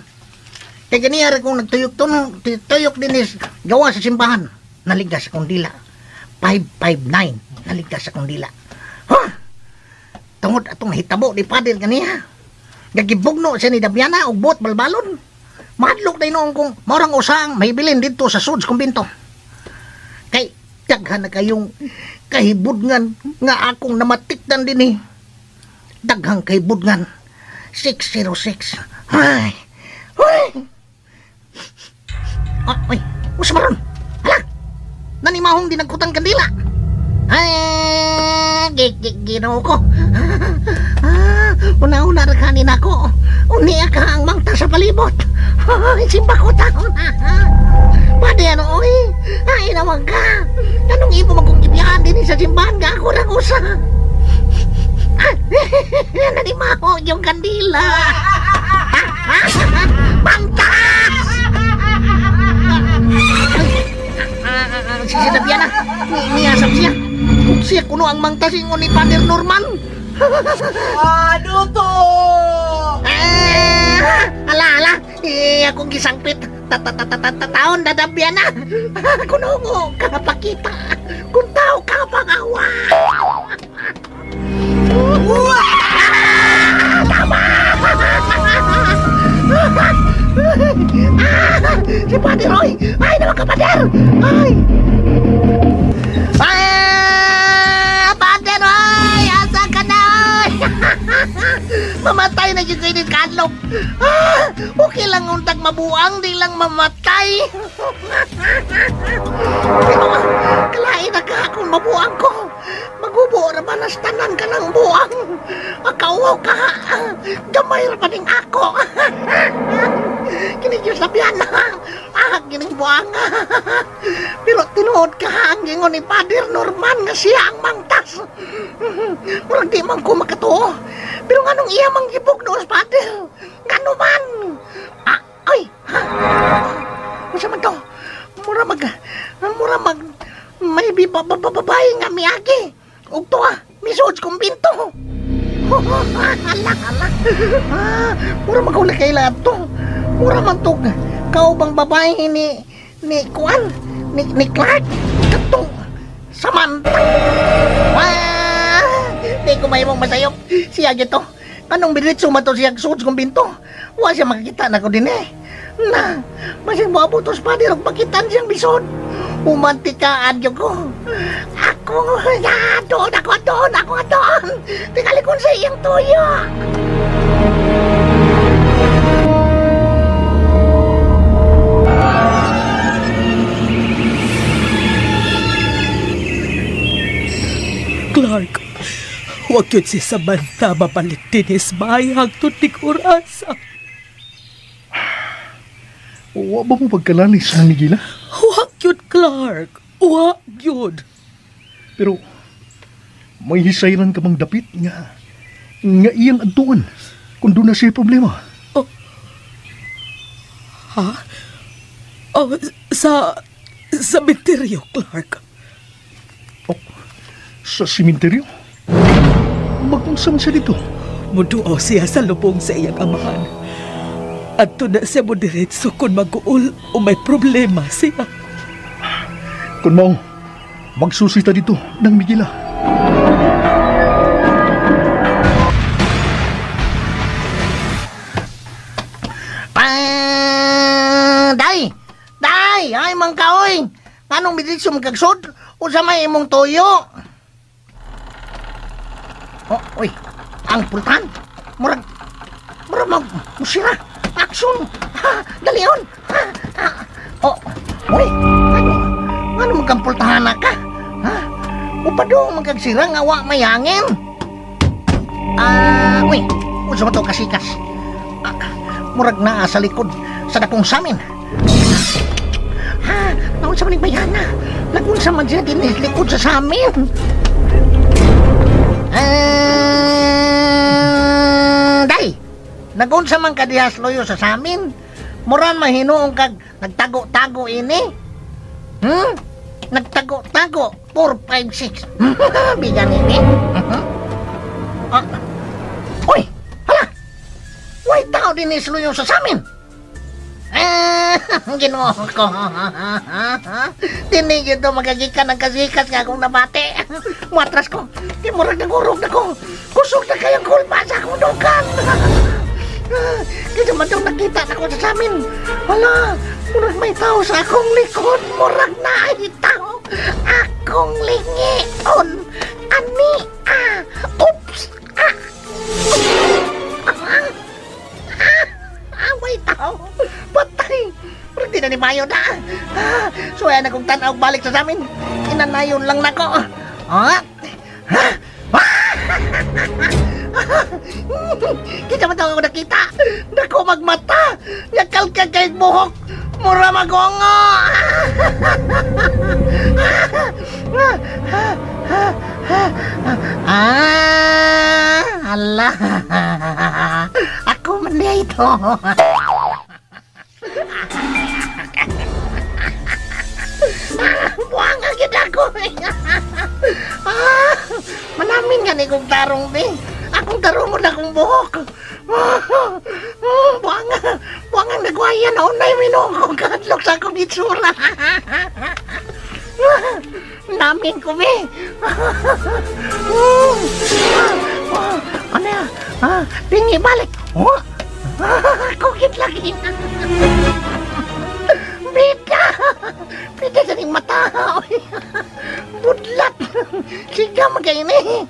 Kaya ganiyari kung nagtuyok to, tuyok dinis gawas sa simbahan, naligtas akong dila. 559, naligtas akong dila. Huh? Tungod atong hitabo ni Father ganiya. Gagibugno siya ni Dabiana og buot balbalon. Mahadlok na inoong kung maurang usang mahibilin dito sa Suds Kumbinto. Kay daghan na kayong kahibudngan nga akong namatikdan din eh. Daghang kahibudngan. 606. Ay! Uy! Ay! Usa maron! Hala! Nanimahong dinagkutan kandila! Ay! Ginoo ko! Una-una ra kanin ako. Unia ka ang mangta sa palibot. Ay, simba ko taon. Pwede ano, oy. Ay, nawag ka. Anong ibo magkong ibiyaan din sa simbahan nga ako lang usa. Nanimaho yung kandila. Mangtas! Si Dabiana, niyasap siya. Siya kuno ang mangtas ingon ni Father Norman. Ano to? Ala, ala. Eh, akong gisangpit. Taon, Dabiana. Kuno mo, kapakita. Kung tao ka pangawa. Tama! Si Father Roy! Ay, naman ka, Father! Ay! Father Roy! Asa ka na, oy? Mamatay na yun kayo kadlok. Okay lang untag mabuang, di lang mamatay. Pero, kalain na ka kung mabuang ko. Magubo na ba nastanan ka ng buang? Makauwaw ka. Gamay ra pa ning ako. Kinig yung sabihan na. Kining buang. Pero tinuod ka ang gingon ni Father Norman nga siya ang mangtas. Murag di man ko makatuo. Pero nganong iya mang gibog noon, Father? Ngano man? Ay! Unsa man to? Mura mag may babae nga miagi. Ug tuwa, misuod kumbinto. Ala, ala. Mura mag na kaila to. Mura man to kaubang babae ni Kuan, ni Clark. Katong Samantha. Di ko mahimong masayop. Siya gito. Anong biritso man to siya suod kumbinto? Wa siya makakita na ko din eh. Na, masing moabot os Father og makitan siyang bisod. Umantikaan yun ko. Ako, ya, doon ako, doon ako, doon. Tingalikon sa iyang tuyo. Clark, huwag yun si Samantha mabalik din ismay hangtod ni Kurasa. Wa ba mo pagkalalis ng Miguela? Huwag yun, Clark. Huwag yun. Pero may hisayran ka bang dapit nga iyang adtuan kung doon na siya problema. Oh. Ha? Oh, sa sementeryo, Clark. Oh, sa sementeryo? Magunsa man siya dito? Muduaw siya sa lubong sa iyang amahan. Adto na siya mo diretso kung mag-uol o may problema siya. Kung mau, magsusita dito ng Miguela. Day! Day! Ay, mang kaoy! Anong bidiso magkagsod? O sa may imong toyo? Oh, uy! Ang pultan! Murag mag... Musira! Action! Dalion! Oh, uy! Ano magkampultahan na ka? Ha? Upado magkagsira nga wa may hangin. Uy! Unsa man to kasikas? Murag naa sa likod sa dakong samin. Ha? Naunsa man bayana? Nagunsa man siya din likod sa samin. Day! Nagunsa man ka dihas loyo sa samin. Muran mahinuong kag nagtago-tago ini. Nagtago-tago. 4, 5, 6. Bigan ini. Uy! Hala! Way tao din isluyo sa samin. Ginoo ko. Dini gyud to magagikan ang kasikas nga akong nabati. Muatras ko. Di murag nagurog na ko. Kusog na kayong kulpa sa akong dukan. Kaya man daw nakita na ko sa samin. Hala, murag may tao sa akong likod. Murag na ay tao. Akong lingion. Ani, ah. Oops, ah. Ah, may tao. Patay. Murag di na ni Mayo na. So, ayan akong tanaw balik sa samin. Inanayon lang nako. Ah? Ha? Kita man ako nakita. Nako magmata. Nakalkag kay buhok. Mura magongo. Ah, ala. Ako man niya ito. Buang ang kita ko. Manamin nga ni kong tarong ni. Akong tarong na akong buhok. Buang, buang ang nagwayan. Unay minong kong kadlok sa akong itsura. Namin ko, be. Ano yan? Tingi, balik. Oh? Kukit lagi. Bida! Bida sa ning mata. Budlat. Siga magkaini.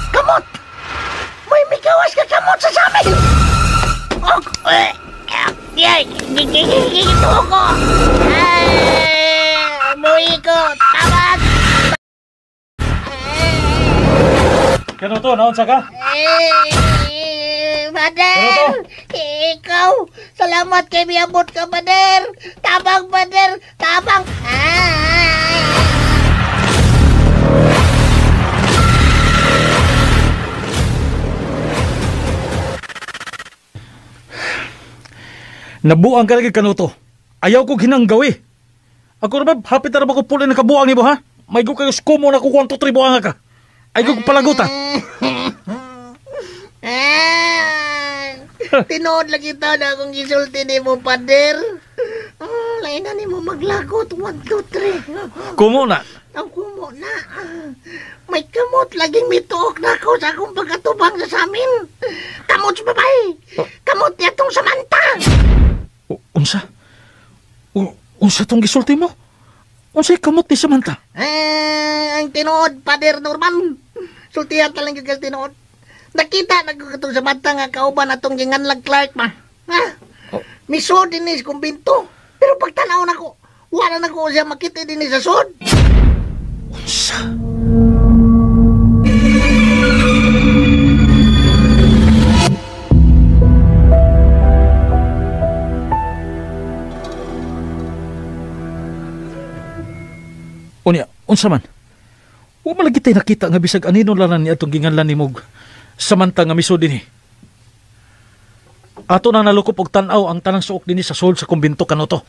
Kamot! May mikawas ka kamot sa samin! Ito ko! Muhi ko! Tawag! Kano to? Naunsa ka? Bader! Ikaw! Salamat kay miabot ka, Bader! Tabang, Bader! Tabang! Nabuang ka lagi kanuto. Ayaw ko ginanggawi. Ako na ba, hapit na ba ko puli na kabuang ni mo, ha? May go kayo skumo na kukuha ang 2-3 buang ka. Ay ko palagot, ha? Tinood lagi tao na akong gisulti ni mo, Pader. Lain na ni mo maglagot. 1, 2, 3. Kumo na? Ang kumo na. May kamot laging mituok na ako sa akong pagkatubang sa samin. Kamot sa babae. Kamot niya tong Samantha. Unsa? Unsa tong gisulti mo? Unsa'y kamot ni Samantha? Ang tinuod, Pader Norman. Sultihan talang yung tinuod. Nakita na ko katong Samantha nga kauban atong ginganlag Clark ma. Ha? Oh. Misod din is kumbinto. Pero pagtanaw na ko, wala na ko siya makita din sa sod. Unsa? Unya, unsa man? Wa man lagi tay nakita nga bisag anino lalan ni atong ginganlan nimog Samantha nga misod dinhi. Ato na nalukop og tan-aw ang tanang suok dinhi sa sulod sa kumbinto kanoto.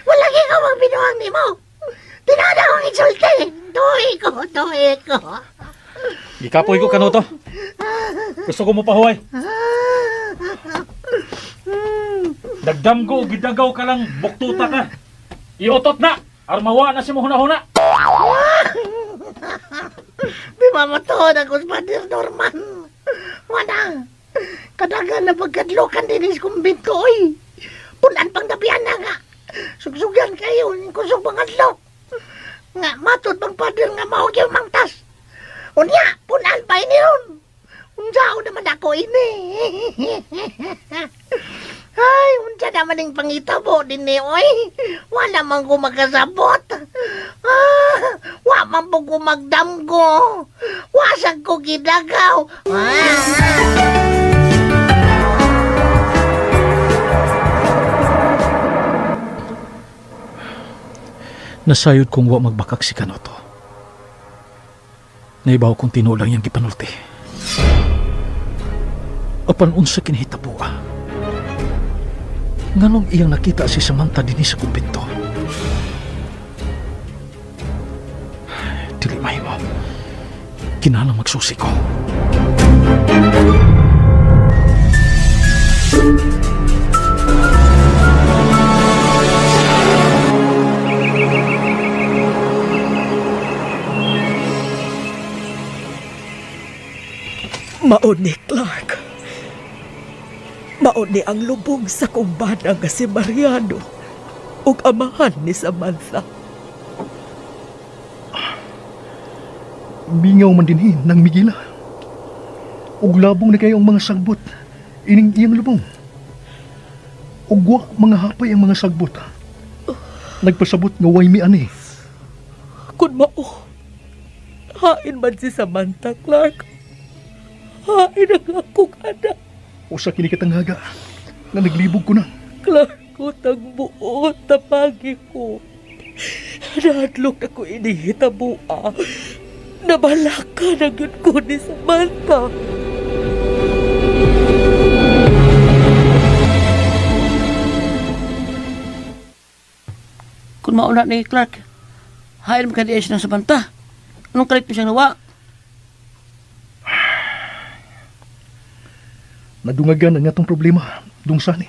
Wala gyud ko magbinuang nimo. Tinada akong insulti. Duhi ko, duhi ko. Gikapoy ko kanoto. Gusto ko mo pahuway. Dagdamgo, gidagaw ka lang, buktuta ka. Iotot na! Armawa na si mo huna-huna! Di mamatuon ako sa Pader Norman. Wala. Kadagan na pagkadlokan din is kumbinto, oy. Punan pang dabihan na nga. Sugsugan kayo, kusog pangadlok. Nga, matod pang Pader nga mahog yung mangtas. Unya, punan pa ini ron. Unsaon naman ako ini. Ay, unsa naman ang pangitabo din ni oy. Wala man ko makasabot. Wa man po ko magdamgo. Wasag ko gidagaw. Nasayod kong wa magbakak si Kanoto. Naibaw kong tinuod lang iyang gipanulti. Apan unsa kinahitabo? Nganong iyang nakita si Samantha dinhi sa kumbento? Dili mahimo. Kinahanglan magsusi ko. Mao ni Clark. Mao ni ang lubong sa kumbana nga si Mariano ug amahan ni Samantha. Mingaw man dinhi nang Migila. Ug labong na kayo ang mga sagbot ining iyang lubong. Ug wa mga hapay ang mga sagbot. Nagpasabot nga way mi ani. Kun mao, hain man si Samantha, Clark. Hain ang akong anak. Usa kini katanghaga nga naglibog ko na. Clark, utang buo, tapagi ko. Nahadlok ako inihitabuha. Nabalaka na gyud ko ni Samantha. Kung mauna ni Clark, hain mo ka diya siya ng Samantha. Anong kalit mo siyang nawa? Nadungagan ang atong problema, dung sani.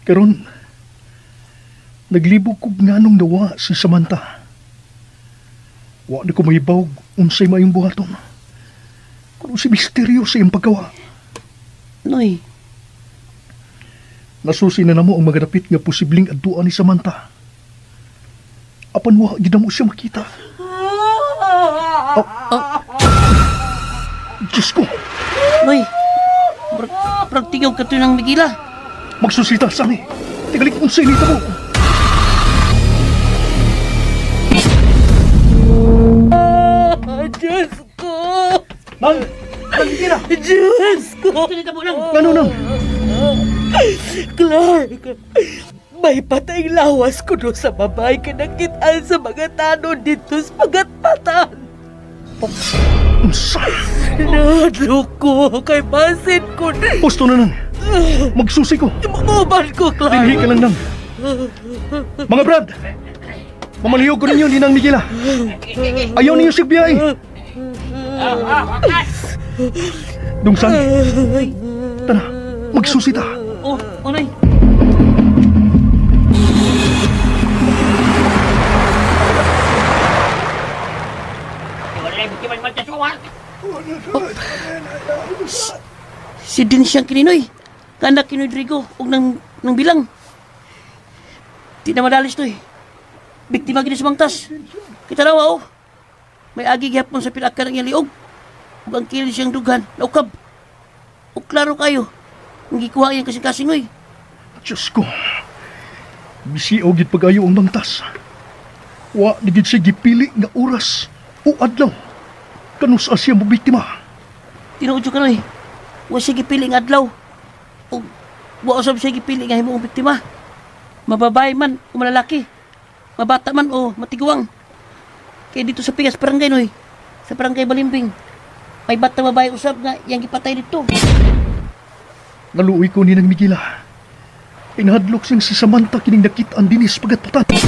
Karon, naglibog kog nganong nawa si Samantha. Wa na ko mahibawg unsay maayong buhaton. Kuno si misteryo sa iyang paggawa. Noy. Nasusi na namo ang mga dapit nga posibleng adtuan ni Samantha. Apan wa gid mo siya makita. Oh, oh. Diyos ko! Noy, pragtigaw ka to ng Migila. Magsusita, Sani. Tigalik unsay nito mo. Diyos ko! Nang! Nang Migila! Diyos ko! Ano nang? Clark! May patay lawas ko doon sa babae kinakitaan sa mga tanod dito sa pagatpatan. Unsa? Nahadlok ko kay basin ko. Posto na nang. Magsusi ko. Imuuban ko, Clark. Dinhi ka lang nang. Mga brad, mamalihog ko ninyo ni Nang Migila. Ayaw ninyo sigbiyay. Dungsan, tara, magsusi ta. Oh, unay. Si din siyang kininoy. Kanak kinoy Drigo og nang bilang. Di na madalis to eh. Biktima gini sa mangtas. Kita raw oh. May agi gihapon sa pilakan ng iyang liog. Ug ang kilid siyang dughan, naukab. Ug klaro kayo, ang gikuha iyang kasing-kasing oy. Diyos ko. Bisiog gid pag-ayo ang mangtas. Wa ni gid siya gipili nga oras o adlaw. Kanus-a siya mabiktima. Tinuod ka noy. Wa siya gipili nga adlaw. Ug wa usab siya gipili nga himuong biktima. Mababay man o malalaki. Mabata man o matiguang. Kaya dito sa Pigas Barangay noy, sa Barangay Balimbing, may bata babae usab nga iyang gipatay dito. Naluoy ko ni nang Migila. Inahadlok siyang si Samantha kining nakit-an dinis pagatpatan.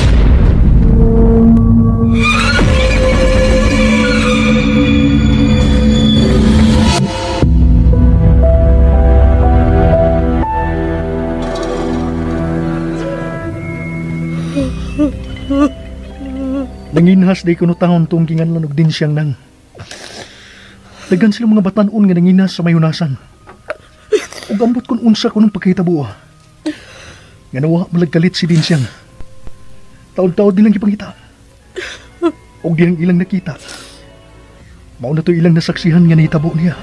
Nanginhas day kuno taon tong ginganlan og din siyang nang. Dagan sila mga batan-on nga nanginas sa mayunasan. Ug ambot kun unsa kunong pagkahitabo. Nga nawa malagkalit si din siyang. Taod-taod nilang gipangita. Og dihang ilang nakita. Mao na to ilang nasaksihan nga nahitabo niya.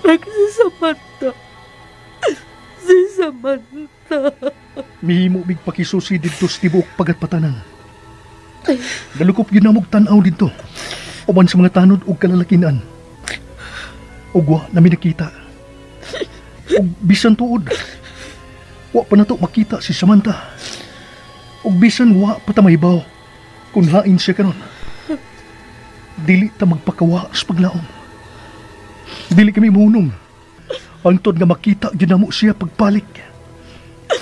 Clark, si Samantha. Si Samantha. Mihimo mig pakisusi didto sa tibuok pagatpatanan. Nalukop yun namog tan-aw didto. Uban sa mga tanod og kalalakinan. Ug wa nami nakita. Ug bisan tuod, wa pa nato makita si Samantha. Ug bisan wa pa ta mahibaw kung hain siya karon. Dili ta magpakawa sa paglaom. Dili kami muhunong. Antod nga makita gyud namo siya pagbalik.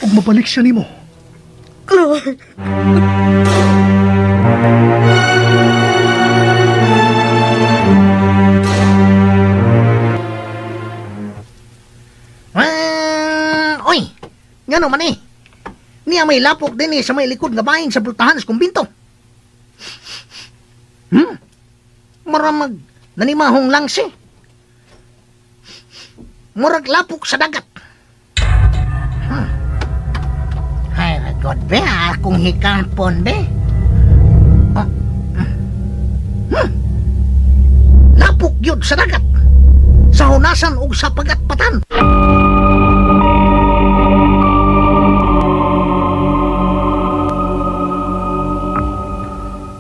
Ug mabalik siya nimo. Clark. Oy, ngano man eh? Niya may lapok din eh sa may likod nga bahin sa pultahan sa kumbinto. Maramag nanimahong langsi. Murag lapok sa dagat. Ay, God be, akong hikapon be. Oh. Lapok yun sa dagat. Sa hunasan ug sa pagatpatan.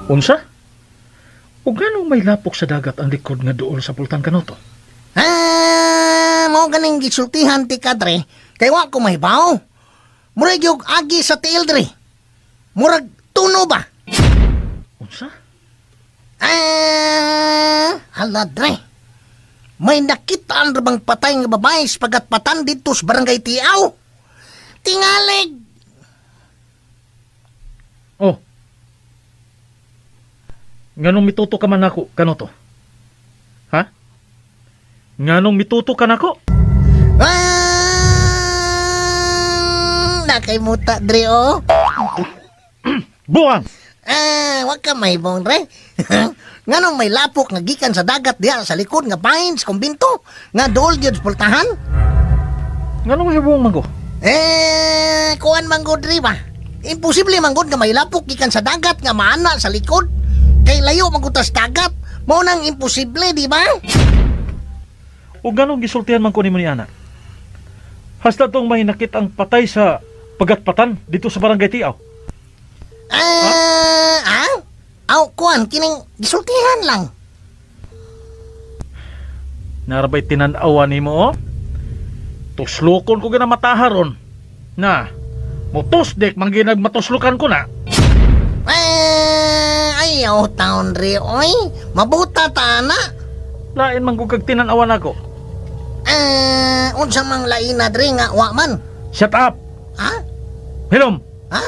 Unsa? O ganong may lapok sa dagat ang likod nga duol sa Pultang Kanoto? Ah, mao ganing gisultihan ti kadre, kay wa ko mahibaw. Murag yung agi sa tiil dre. Murag tuno ba? Unsa? Ah, hala dre. May nakitaan ra bang patay nga babae sa pagatpatan dito sa barangay Tiaw? Tingalig! Oh. Nganong mituto ka man ako, Kanoto? Ha? Nganong mituto ka nako? Ah, nakaimuta dre oh. Buang! Ah, wag ka mahibong dre. Nganong may lapok nga gikan sa dagat diha sa likod nga bahin sa kumbinto nga duol gyud sa pultahan? Nganong mahibong man ko? Eh, kuan man gud dre ba? Imposible man gud nga may lapok gikan sa dagat nga maana sa likod. Kay layo man gud tas dagat. Mao nang imposible, di ba? O ganong gisultihan man ko nimo ni ana? Hasta tong may nakit ang patay sa pagatpatan dito sa barangay Tiaw. Ah, ah? Aw, kuan kining gisultihan lang. Narabay tinan-awa nimo oh. Tuslokon ko gina mataharon. Na, mutusdik man ginag matuslokan ko na. Ayaw taon re oy. Mabuta ta na. Lain man kog kag tinan-awa nako. Unsa mang lain na dre nga wa man? Shut up. Ha? Hilom. Ha?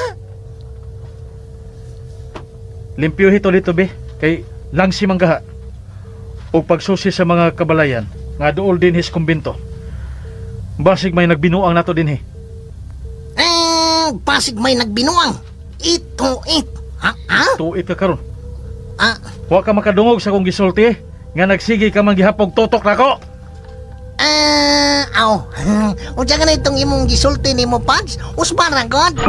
Limpyo hito dito be kay lang si manggaha. Og pagsusi sa mga kabalayan nga duol din his kumbinto. Basig may nagbinuang nato dinhi. Basig may nagbinuang. Ito it. Ha? Ha? Tuit ka karon. Ah. Wa ka makadungog sa kong gisulti nga nagsige ka man gihapog tutok nako. Aw. Unsa ka na itong imong gisulti nimo, Pads? Usban ra god.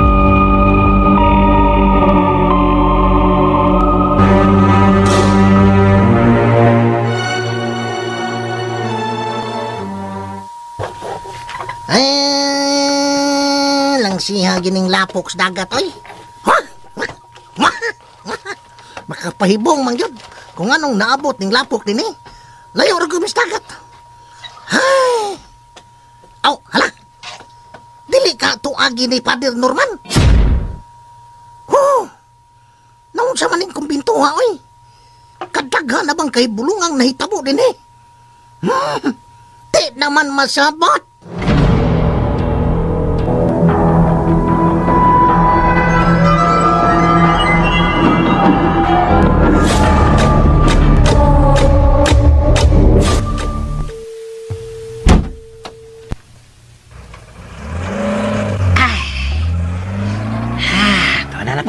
Lang siya gining lapok sa dagat oy. Ha? Makapahibong man gyud kung anong naabot ning lapok dinhi. Layo ra gyud sa dagat. Hay. Aw, hala. Dili ka tuagi ni Father Norman. Ho. Naunsa man ning kumbintuha oy. Kadaghan na bang kay bulungang nahitabo dinhi? Di naman masabot.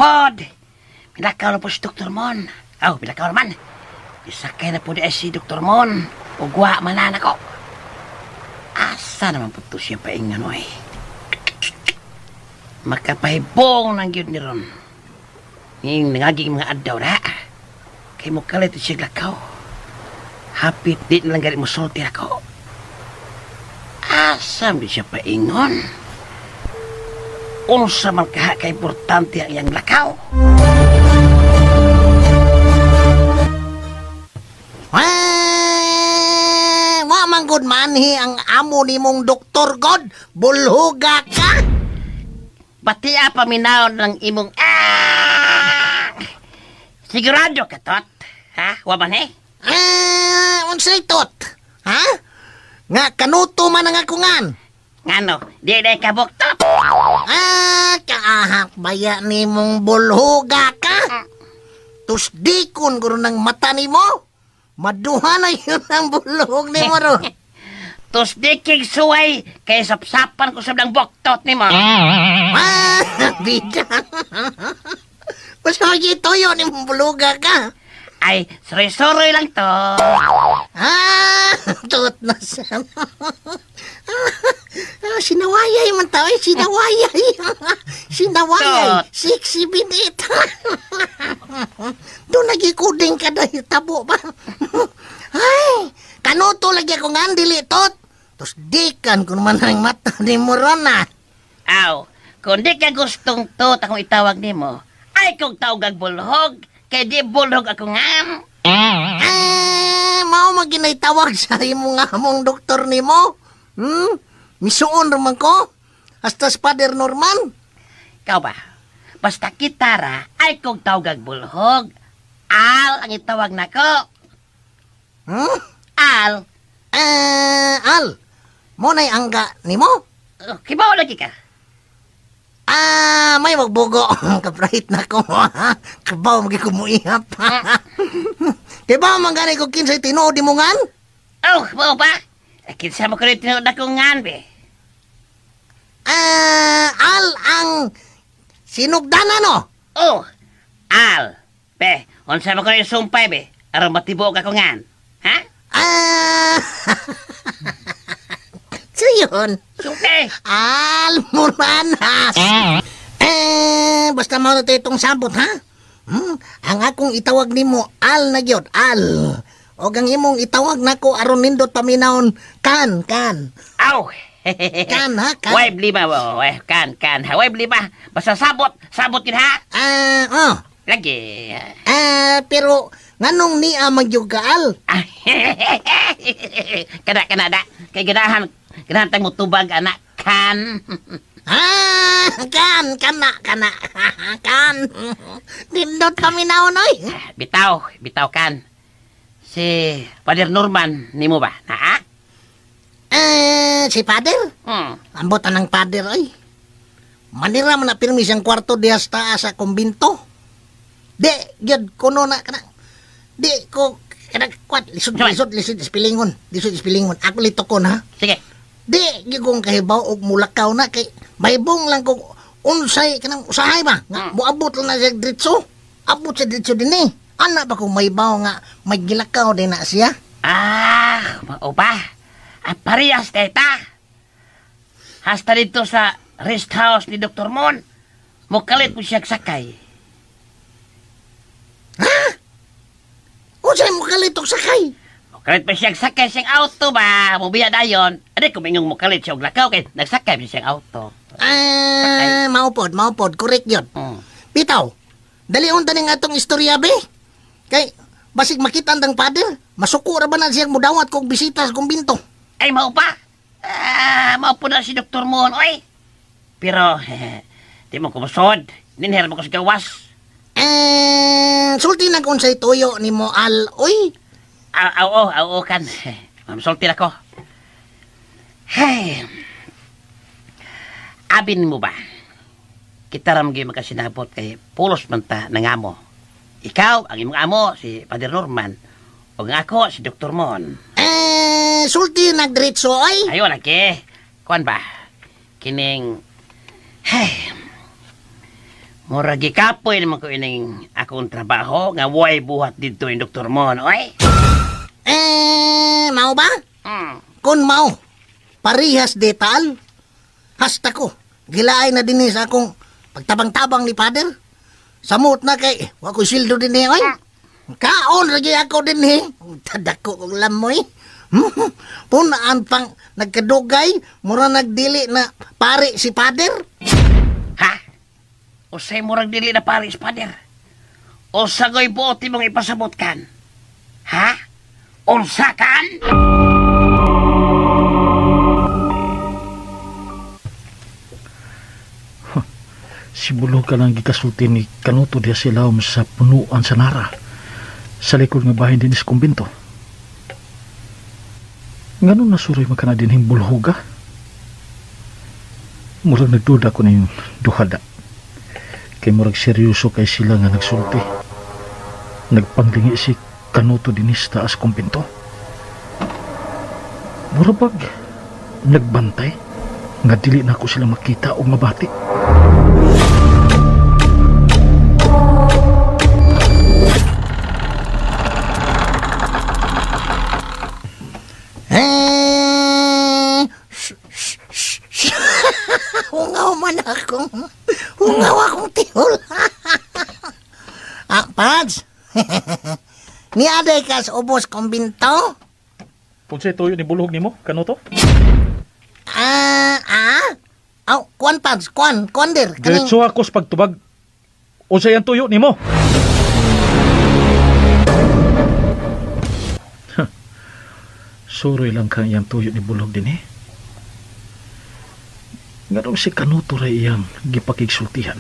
Pod. Pinakaw na po si Dr. Mon. Aw, pinakaw naman. Isakay na po di si Dr. Mon. Ugwa man na ko. Asa naman po ito siya paingan, oy. Makapahibong ng yun ni Ron. Ngayong nangaging mga addaw na. Kay mo kalit siya lakaw. Hapit di na lang galit mo sulti ako. Asa man siya paingon? Unsa man kaha ka importante ang iyang lakaw. Wa man gud manhi ang amo nimong Doktor God. Bulhuga ka. Batia paminaw ng imong Sigurado ka, Tot? Ha? Wa man eh? Unsay, Tot? Ha? Nga kanuto man ang akungan. Ngano, di day ka buktot. Ah, kaahak baya ni mong bulhuga ka. Tusdikon ko ng mata ni mo. Maduha na yun ang bulhog ni mo ron. Tusdiking suway, kay sapsapan ko sa ng buktot ni mo. Ah, bida. Basta magituyo ni mong bulhuga ka. Ay, suroy-suroy lang to. Ah, tuot na sa... Ah, sinawayay man tao, eh, sinawayay. Sinawayay. 6, 7, 8. Doon nagikuding ka dahil tabo ba? Ay, kanuto lagi ako nga, dili tot. Tapos dikan ko naman ang mata ni Morona. Aw, kung di ka gustong tot akong itawag ni mo, ay kung tawag bulhog, kay di bulhog ako nga. Eh, mao maginay tawag sa imong among doktor nimo. Misuon raman ko. Hasta sa Father Norman. Ikaw ba? Basta kitara ay kung tawag bulhog. Al ang itawag nako. Al. Al. Mo na'y angga nimo? Kibaw lagi ka. Ah, may magbugo. Kaprahit na ko. Kabaw magi kumuihap. Kibaw man gani ko kinsay tinuod mo ngan? Oh, mao ba? Kinsa mo kuno tinuod akong ngan be? Ah, al ang sinugdanan no? Oh, al. Be, unsa mo kuno sumpay be? Aron matibuok ako ngan. Ha? Ah. So yun. Sumpay. Al Muranas. Eh, basta mao na itong sabot ha. Ang akong itawag nimo al na gyud, al. Og ang imong itawag nako aron nindot paminawon kan, kan. Aw. Kan ha, kan. Way blima mo, kan, kan. Way blima. Basta sabot, sabot yun ha. Ah, oh. Lagi. Ah, pero nganong niya magyug ka al? Kana kana da. Kay ganahan, ganahan tang mutubag anak kan. Ah, kan, kana, kana. Kan. Nindot paminawon oy. Bitaw, bitaw kan. Si Father Norman nimo ba? Naa? Eh, si Father? Ambot anang Father oy. Manira man na pirmi siyang kwarto diha sa taas sa kumbinto. Di, gyud kuno na kana. Di ko kana kwat lisod lisod lisod ispilingon, lisod ispilingon. Ako lito ko na. Sige. Di gyud kong kahibaw og mulakaw na kay maibong lang kog unsay kanang usahay ba nga moabot lang na siya diretso. Abot siya diretso dinhi. Ana ba kung mahibaw nga may gilakaw din na siya? Ah, mao ba? Ah, parehas teta. Hasta dito sa rest house ni Dr. Mon, mukalit mo siya sakay. Ha? Unsay mukalit og sakay? Mukalit pa siya sakay siyang auto ba? Mubiya dayon. Adi ko mingong mukalit siya og lakaw kay nagsakay pa siyang auto. Ah, maupod, maupod, correct yun. Bitaw, dalion ta ning atong istorya be. Kay basig makita ang Father, masuko ra ba na siyang mudawat kog bisita sa kumbinto. Ay, mao pa. Ah, mao po na si Dr. Mon, oy. Pero, di mo kumusod. Ninher mo ko sa gawas. Eh, sulti na kung sa'y tuyo ni mo al, oy. Aw, aw, aw, kan. Sulti na ko. Hey. Abin mo ba? Kita ram gyud makasinabot kay pulos man ta nangamo. Ikaw, ang imong amo, si Father Norman. O nga ako, si Dr. Mon. Eh, sulti nagdiretso ay. Ayo lagi. Kuan ba? Kining hey. Mura gikapoy naman ko ining akong trabaho nga way buhat didto ni Dr. Mon, oy. Eh, mao ba? Kun mao, parehas detal. Hasta ko, gilaay na dinhi sa akong pagtabang-tabang ni Father. Samot na kay, wa ko'y sildo dinhi, oy. Kaon lagi ako dinhi. Tadako kong lamoy. Punaan pang nagkadugay, mura nagdili na pare si Father. Ha? Usay murag dili na pare si Father? O sagoy buot mong ipasabot kan? Ha? Unsa kan? Sibulo ka lang gikasulti ni Kanuto diya sila sa punuan sa Nara. Sa likod nga bahay din sa kumbinto. Ngano nasuroy man ka na dinhing bulhoga? Murag nagduda ko na yung duhada. Kay murag seryoso kay sila nga nagsulti. Nagpanglingi si Kanuto dinis taas kong pinto. Murag bag nagbantay nga dili na ako sila makita o mabati. Hungaw man akong, hungaw akong tihol. Ah, Pads, niaday ka sa ubos kumbinto? Unsay tuyo ni bulhog nimo, Kanuto? Aw, kuan Pads, kuan dir. Diretso ako sa pagtubag. Unsay ang tuyo nimo? Suroy lang kang iyang tuyo ni bulhog din eh. Nganong si Kanuto ray iyang gipakigsultihan.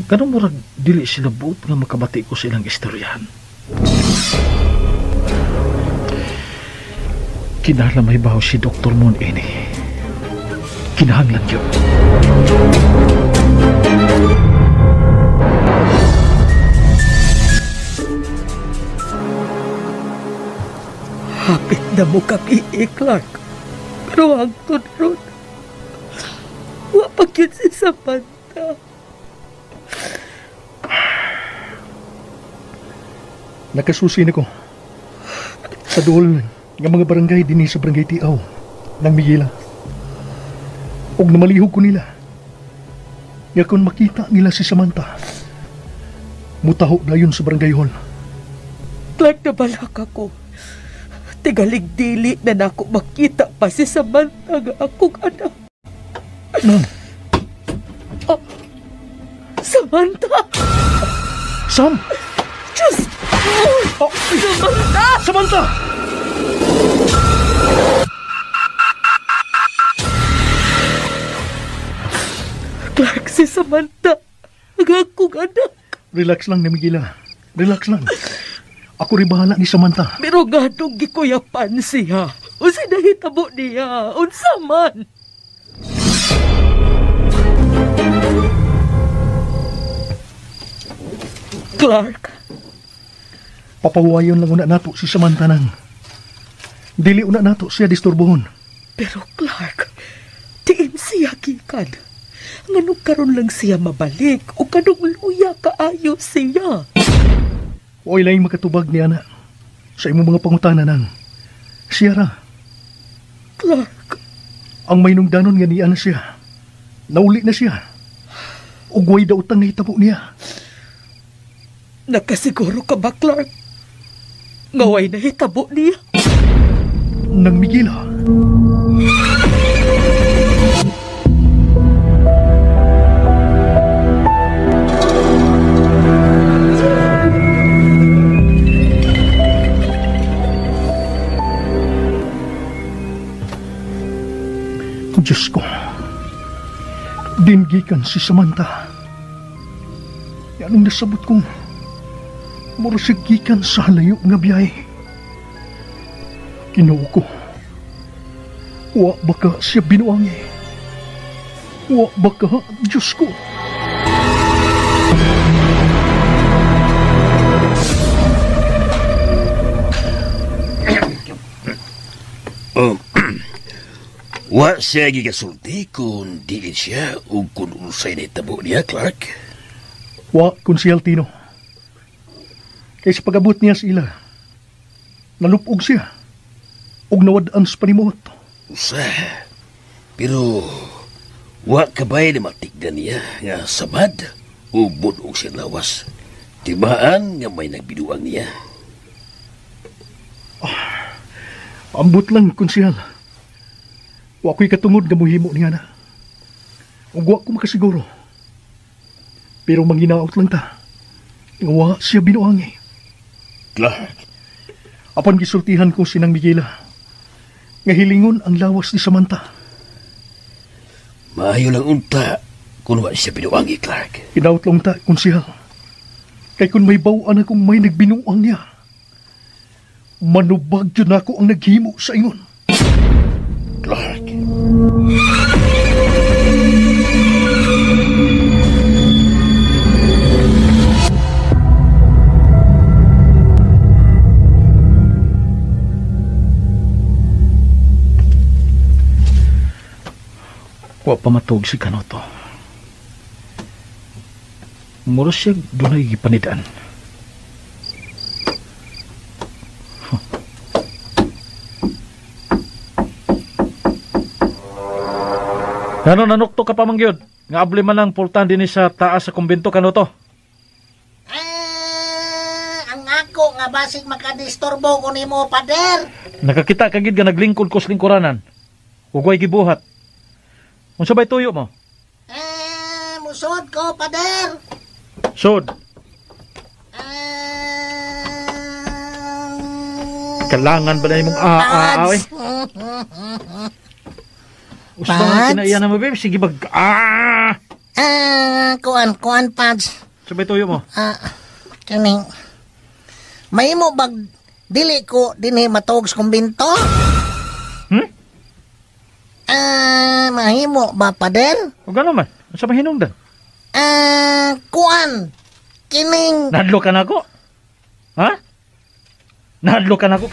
Ganong murag dili sila buot nga makabati ko sa ilang istoryahan. Kinahanglan may baho si Dr. Mon ini. Kinahanglan yun. Hapit na mo kami, Clark. Pero hangtod ron, wa pa gyud si Samantha. Nakasusi na ko sa duol nga mga barangay dinhi sa barangay Tiaw ng Miguela. Og namalihog ko nila. Nga kung makita nila si Samantha, mutaho dayon sa barangay hall. Clark, nabalak ako. Tigalig dili na nako makita pa si Samantha nga akong anak. Nang. Oh, Samantha! Sam! Diyos! Oh, Samantha! Samantha! Clark, si Samantha ang akong anak. Relax lang, Namigila. Relax lang. Ako rin bahala ni Samantha. Pero nga nung gikuyapan siya. Unsa nahitabo niya? Unsa man? Clark. Papahuwayon lang una nato si Samantha nang. Dili una nato siya disturbohon. Pero Clark, diin siya gikan. Nganong karon lang siya mabalik o kanong luya kaayo siya. Oy laing makatubag ni ana sa imong mga pangutana nang. Siya ra. Clark. Ang may nungdanon nga niya na siya. Nauli na siya. Ugway daw utang nahitabo niya. Nakasiguro ka ba, Clark? Ngaway nahitabo niya. Nang Miguela. Diyos ko, dingikan si Samantha. Yan ang nasabot kong murasig gikan sa layo nga biyahe. Kinoo ko, wa baka siya binuangi. Wa baka, Diyos ko. Wa siya gigasulti kung diin siya o kung unsay nahitabo niya, Clark? Wa, Konsehal Tino. Kay sa pag-abot niya sa ila, nalupog siya og nawad-an sa panimuot. Usa, pero wa kabay na matigdan niya nga samad o bunog siya lawas. Tibaan nga may nagbiduang niya. Ambot lang, Konsehal. Wa ko'y katungod nga muhimo niya na. Ug wa ko makasiguro. Pero manghinaot lang ta. Nga wa siya binuangi. Clark. Apan gisultihan ko sinang Miguela. Nga hilingon ang lawas ni Samantha. Maayo lang unta kung wa siya binuangi, Clark. Hinaot lang unta, konsehal. Kay kung may bawaan akong may nagbinuang niya. Manubag yun ako ang naghimo sa ingon. Clark. Wa pa matug si Kanoto. Mura siya dunay gipanidaan. Huh. Ano nanukto ka pa mangyod? Nga abli man ang pultan din sa taas sa kumbento Kanoto. Ang ako nga basig makadisturbo ko nimo, pader. Nakakita ka gid nga naglingkod ko sa lingkuranan. Ugway gibuhat. Unsa bay tuyo mo? Musod ko, pader. Sod. Kalangan ba na imong oy? Usta nga kinaiya na mo, babe. Sige bag Kuan pads. Unsa bay tuyo mo? Kaning mahimo bag dili ko dinhi matuog sa kumbinto? Mahimo ba, pader? O gano'n man? Unsa may hinungdan? Kuan. Kining... Nahadlo ka na ako? Ha? Nahadlo ka na ako?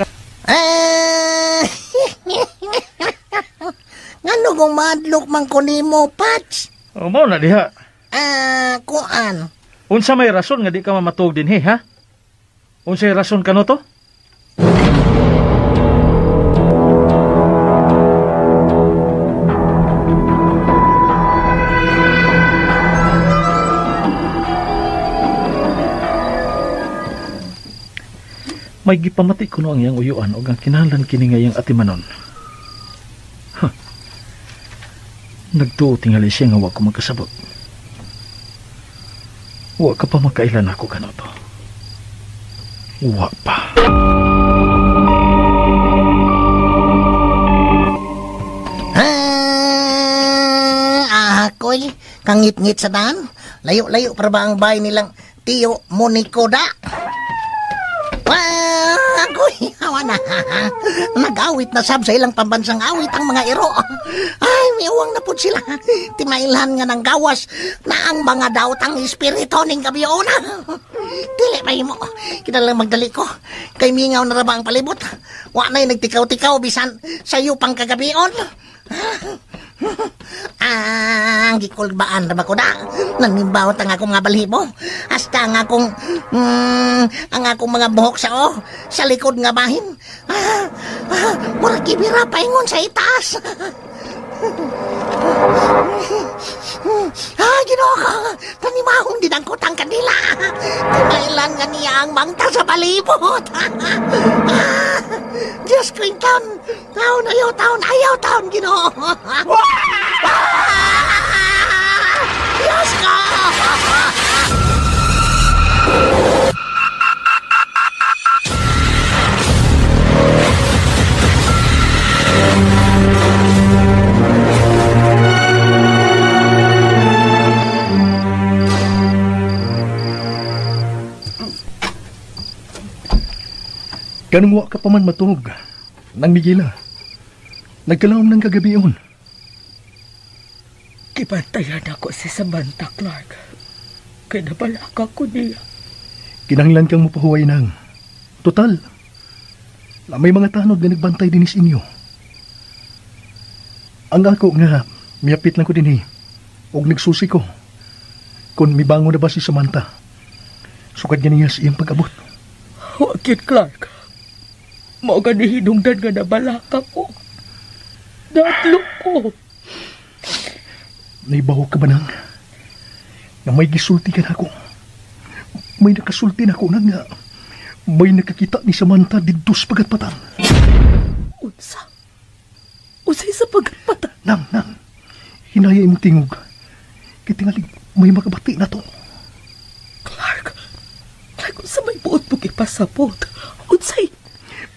Ngano kung mahadlok man ko nimo, Pats? O, mao na diha. Kuan. Unsa may rason nga di ka mamatuog din, he, ha? Unsa may rason ka no to? May gipamati ko no ang iyang uyuan o ang kinahanglan kini nga iyang atimanon. Huh. Nagtuo tingali siya nga wa ko magkasabot. Wa ka pa makailan ako kanoto. Wa pa. Ako'y kangit-ngit sa daan. Layo-layo para ba ang bahay nilang Tio Monico da? Ako'y hawa na. Nag-awit na sab sa ilang pambansang awit ang mga iro. Ay, miuwang na po sila. Timailhan nga ng gawas na ang mga daotang espiritu ning gabiona. Dili pa mo. Kita lang magdali ko. Kay mingaw na raba ang palibot. Wa na'y nagtikaw-tikaw bisan sayo pang kagabion. Ang gikulbaan ra ba ko na? Nanimbaw ang akong mga balhibo. Hasta ang akong ang akong mga buhok sa sa likod nga bahin. Murag gibira paingon sa itaas. Ginoo ko. Tanimahong din ang kutang kandila. Timailan nga niya ang mangta sa palibot. Diyos ko yung taon. Taon, ayaw taon, ayaw taon, Ginoo. Diyos ko! Kanong wa ka pa man matug nang migila. Nagkalaom ng kagabion. Gibantayan ako si Samantha, Clark. Kaya nabalaka ko niya. Kinahanglan kang mapahuway nang. Total, may mga tanod nga nagbantay din is inyo. Ang ako nga, miyapit lang ko din eh. Og nagsusi ko. Kung mibango na ba si Samantha, sukad nga niya sa iyang pag-abot. Huwag yun, Clark. Mao gani hinungdan nga nabalaka ko. Natlok ko. Naibaw ka ba nang? Nga may gisulti ka na ako. May nakasulti na ako nang nga may nakakita ni Samantha didto sa pagatpatan. Unsa? Unsay sa pagatpatan? Nang. Hinaya imong tingog. Kay tingali may makabati na to. Clark, unsa may buot mo ipasabot? Unsay?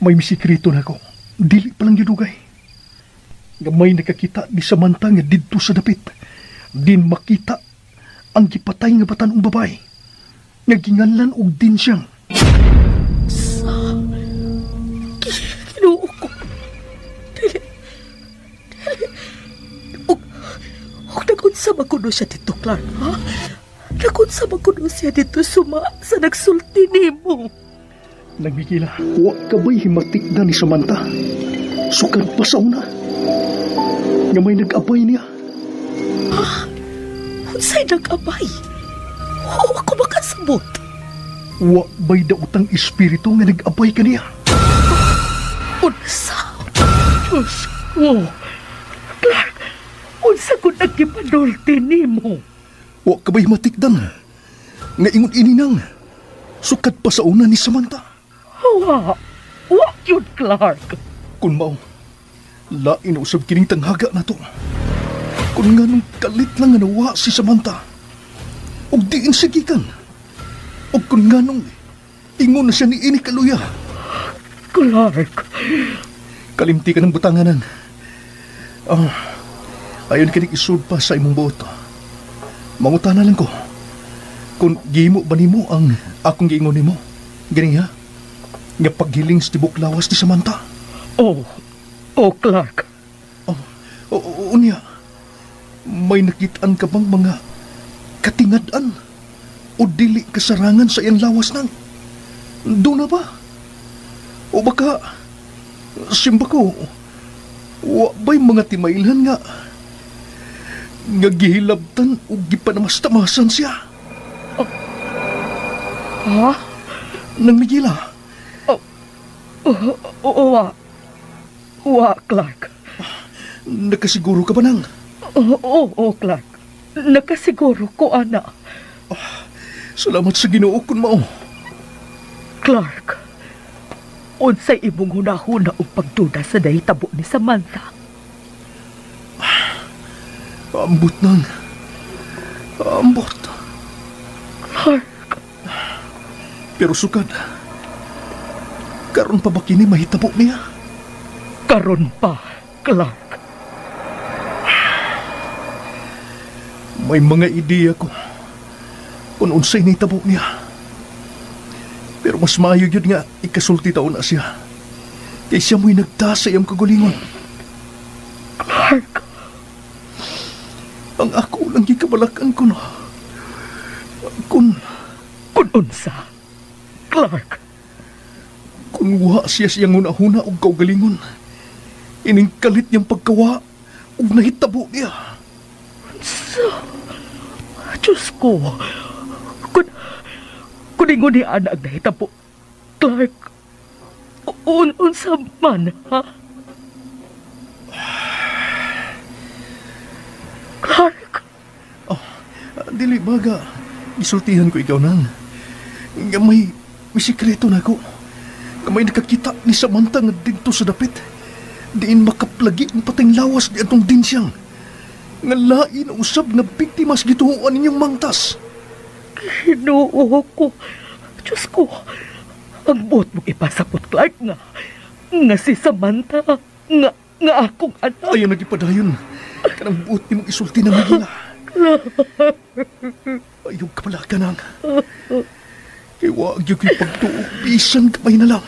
May misikreto na ako. Dili pa lang yudugay. Nga may nakakita ni Samantha nga didto sa dapit. Din makita ang gipatay nga batan-ong babae. Nga ginganlan og din siyang. Sa? Nagunsa ba kuno siya dito, Clark, ha? Nagunsa ba kuno siya dito suma sa nagsulti nimo? Nagmigila, wa ka ba'y himatik na ni Samantha? Sukad pa sa una. Nga may nag-abay niya. Ha? Unsay nag-abay? Oo, ako makasabot. Wa ba'y dautang espiritu nga nag-abay ka niya? Unsa? Diyos ko! Clark, unsa ko nagkipanulti nimo? Wa ka ba'y matikdan? Nga ingon ini nang sukad pa sa una ni Samantha. Wa! Wa yun, Clark! Kung mao, lain usab kining tanghaga na to. Kung nga nung kalit lang nga nawa si Samantha, og diin siya gikan. Og kung nga nung ingon na siya ni ini kaluya. Clark! Kalimti ka ng butanganan. Ayon kinig isud pa sa imong buot. Mangutana lang ko. Kung gihimo ba nimo ang akong giingon nimo? Gani ha? Nga paghiling sa tibok lawas ni Samantha. Oh, oh Clark. Oh, unya. May nakitaan ka bang mga katingad-an o dili kasarangan sa iyang lawas nang? Doon na ba? O baka, simba ko, wa ba'y mga timailhan nga gihilabtan o gipanamastamasan siya? Oh. Ha? Nang nagila? Oh, wa, Clark. Nakasiguro ka ba nang? Oo, Clark. Nakasiguro ko, ana. Oh, salamat sa Ginoo kun mao. Clark, unsay imong hunahuna og pagduda sa nahitabo ni Samantha? Ambot nang. Ambot. Clark. Pero sukad, karon pa ba kini mahitabo niya? Karon pa, Clark. May mga ideya ko kung unsay nahitabo niya. Pero mas maayo yun nga ikasulti taon na siya. Kay siya mo'y nagda sa iyang kagulingon. Clark! Ang ako lang gikabalakan ko no. Kung unsa, Clark? Kung wa siya siyang hunahuna og kaugalingon, ining kalit niyang pagkawa og nahitabo niya. Unsa? Diyos ko! Kung ingon ni Ana ang nahitabo, Clark, unsa man, ha? Clark! Oh, dili baga, isultihan ko ikaw nang. Nga may sikreto na ko. Nga may nakakita ni Samantha nga dito sa dapit. Diin makaplagi ang pateng lawas di atong dinsyang. Nga lain ang usab nga biktima sa gituhuan ninyong mangtas. Ginoo ko. Diyos ko. Ang buot mong ipasapot, Clark, nga si Samantha, nga akong anak. Ayaw nagipadayon. Kanang buot ni mong isulti ng magila. Ayaw kapala ka nang. Kay wag yung pagtuog, bisan kamay na lang.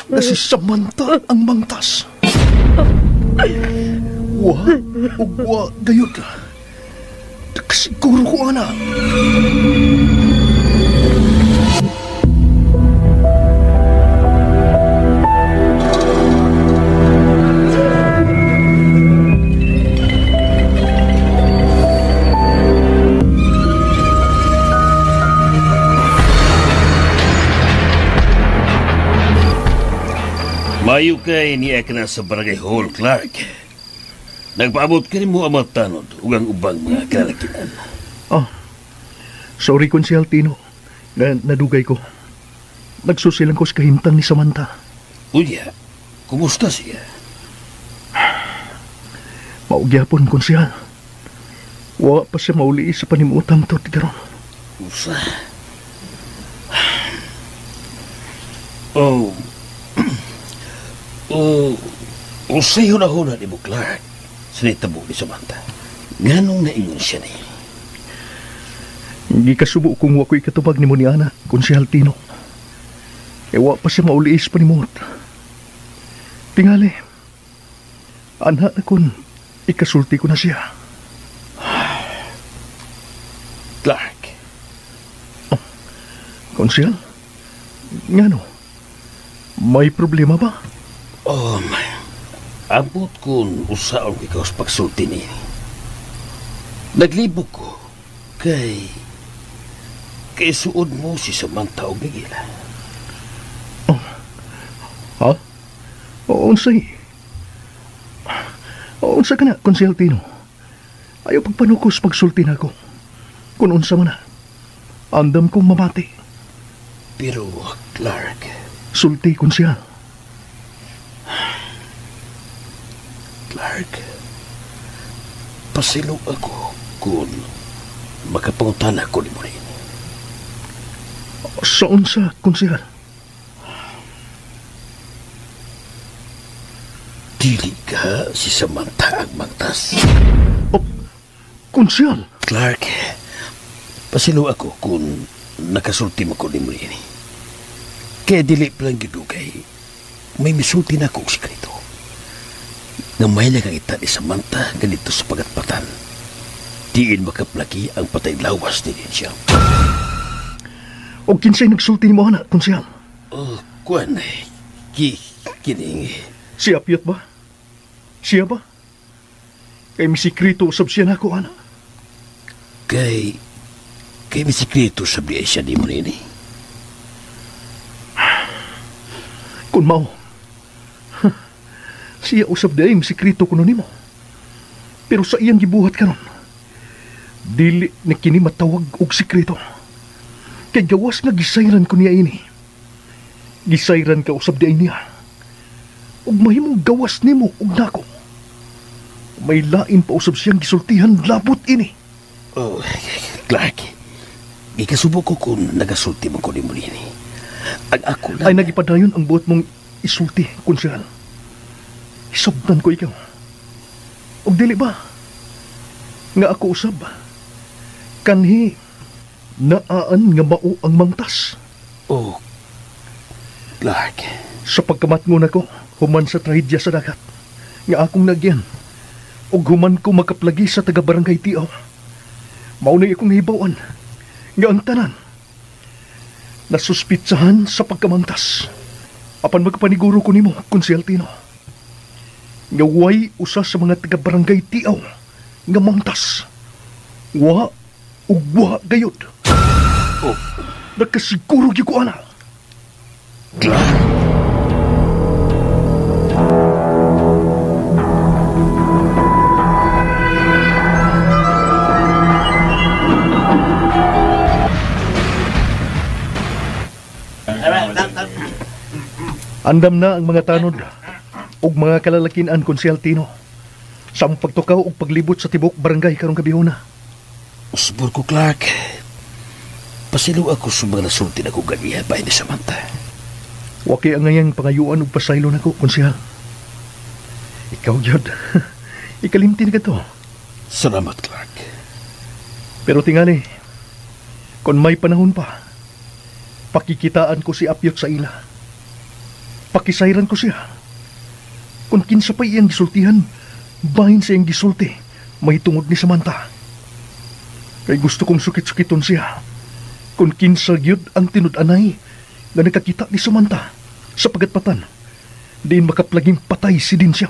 Na si Samantha ang mangtas. Wa, ug wa gayud. Nakasiguro ko, ana. Mayo kay niya ka na sa Barangay Hall, Clark. Nagpaabot ka rin mo ang mga tanod ug ang ubang mga kalalakian. Oh, sorry, Konsehal Tino. Nadugay ko. Nagsusilang ko sa kahimtang ni Samantha. Unya, kumusta siya? Maugyapon, Konsehal. Wa pa siya mauli sa panimutang to, karon. Usa. Oh. Oh, usay hunahuna ni mo, Clark. Sinitabo ni Samantha. Nganong naingon siya ni? Gikasubo kung wako'y katubag ni mo ni Ana, Konsehal Tino. E wa pa siya mauliis pa ni Mot. Tingali, ana na kun ikasulti ko na siya. Clark. Oh, Konsyal? Ngano? May problema ba? Abot kung usaon ikaw sa pagsulti ni. Naglibog ko kay suod mo si Samantha og Miguel. Oh. Ha? Unsay? Unsa ka na, Konsyal Tino? Ayaw pagpanukos pagsulti na ako. Kung unsa man na, andam kong mamati. Pero, Clark... Sulti, Konsyal. Clark, pasilo ako kung makapangutan ako ni Maureen. Sa unsa, Konsyal? Dili ka si Samantha ang mangtas. Oh, Konsyal! Clark, pasilo ako kung nakasulti mo ko ni Maureen. Kaya dili palang gidugay, may misulti na akong sikreto. Nga may nakangita ni Samantha ganito sa pagatpatan. Diin makaplaki ang patay lawas ni siya. O kinsay nagsulti mo, anak, Konsyal? Oh, kuan, kining... Si Apyot ba? Siya ba? Kay misikreto usab siya nako, anak. Kay misikreto usab niya siya ni mo nini. Kung mao, siya usab di ay misikreto kuno nimo. Pero sa iyang gibuhat karon, dili na kini matawag og sikreto. Kay gawas nga gisayran ko niya ini. Gisayran ka usab di ay niya. Ug mahimong gawas nimo ug nako. May lain pa usab siyang gisultihan labot ini. Oh, Clark, gikasubo ko kung nagasulti mo ko nimo nini. Ang ako lang... Ay nagipadayon ang buot mong isulti, Konsyal. Isabtan ko ikaw. Og dili ba? Nga ako usab. Kanhi, naaan nga mao ang mangtas. Oh, Clark. Sa pagkamatngon ako, human sa trahedya sa dagat, nga akong nagyan, og human ko makaplagi sa taga-barangay Tiaw. Maunay akong hibawan, nga ang tanan, nasuspitsahan sa pagkamangtas. Apan magpaniguro ko nimo, Konsyal Tino, nga way usa sa mga taga-barangay Tiaw nga mangtas. Wa ug wa gayud. Oh. Nakasiguro gyud ko ana. Clark. Andam na ang mga tanod ug mga kalalakinan, Konsyal Tino, sa among pagtukaw ug paglibot sa tibok barangay karong gabihona. Usbor ko, Clark. Pasilo ako sa mga nasulti na kong ganiha ba ni Samantha. Waki ang ngayang pangayuan ug pasaylo nako, Konsyal. Ikaw gyud. Ikalimti na ka to. Salamat, Clark. Pero tingali, kung may panahon pa, pakikitaan ko si Apyot sa ila. Pakisayran ko siya. Kung kinsa pa iyang gisultihan, bahin sa iyang gisulti, may tungod ni Samantha. Kay gusto kong sukit-sukiton siya. Kung kinsa gyud ang tinud-anay nga nakakita ni Samantha sa pagatpatan, diin makaplaging patay si din siya.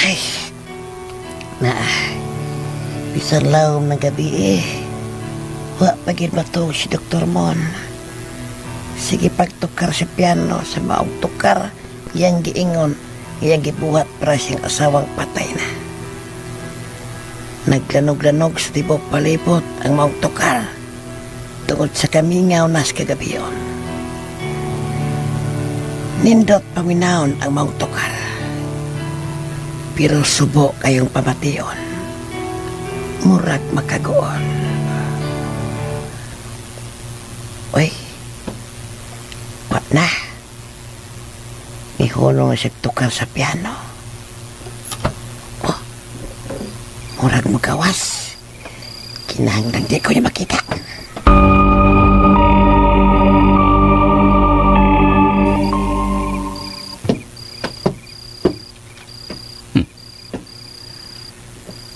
Ay, na, bisan lawom ng gabi eh. Wa pagid matug si Dr. Mon. Sige pagtukar sa piano sa maong tukar, iyang giingon, iyang gibuhat para siyang asawang patay na. Naglanog-lanog sa tibok palibot ang maong tukar tungod sa kamingaw nas kagabiyon. Nindot paminahon ang maong tukar. Pero subo kayong pamation. Murag makagool. Uy, wat na. Nihulong na siya tukar sa piano. Oh, murag magawas. Kinahanglang di ko niya makita.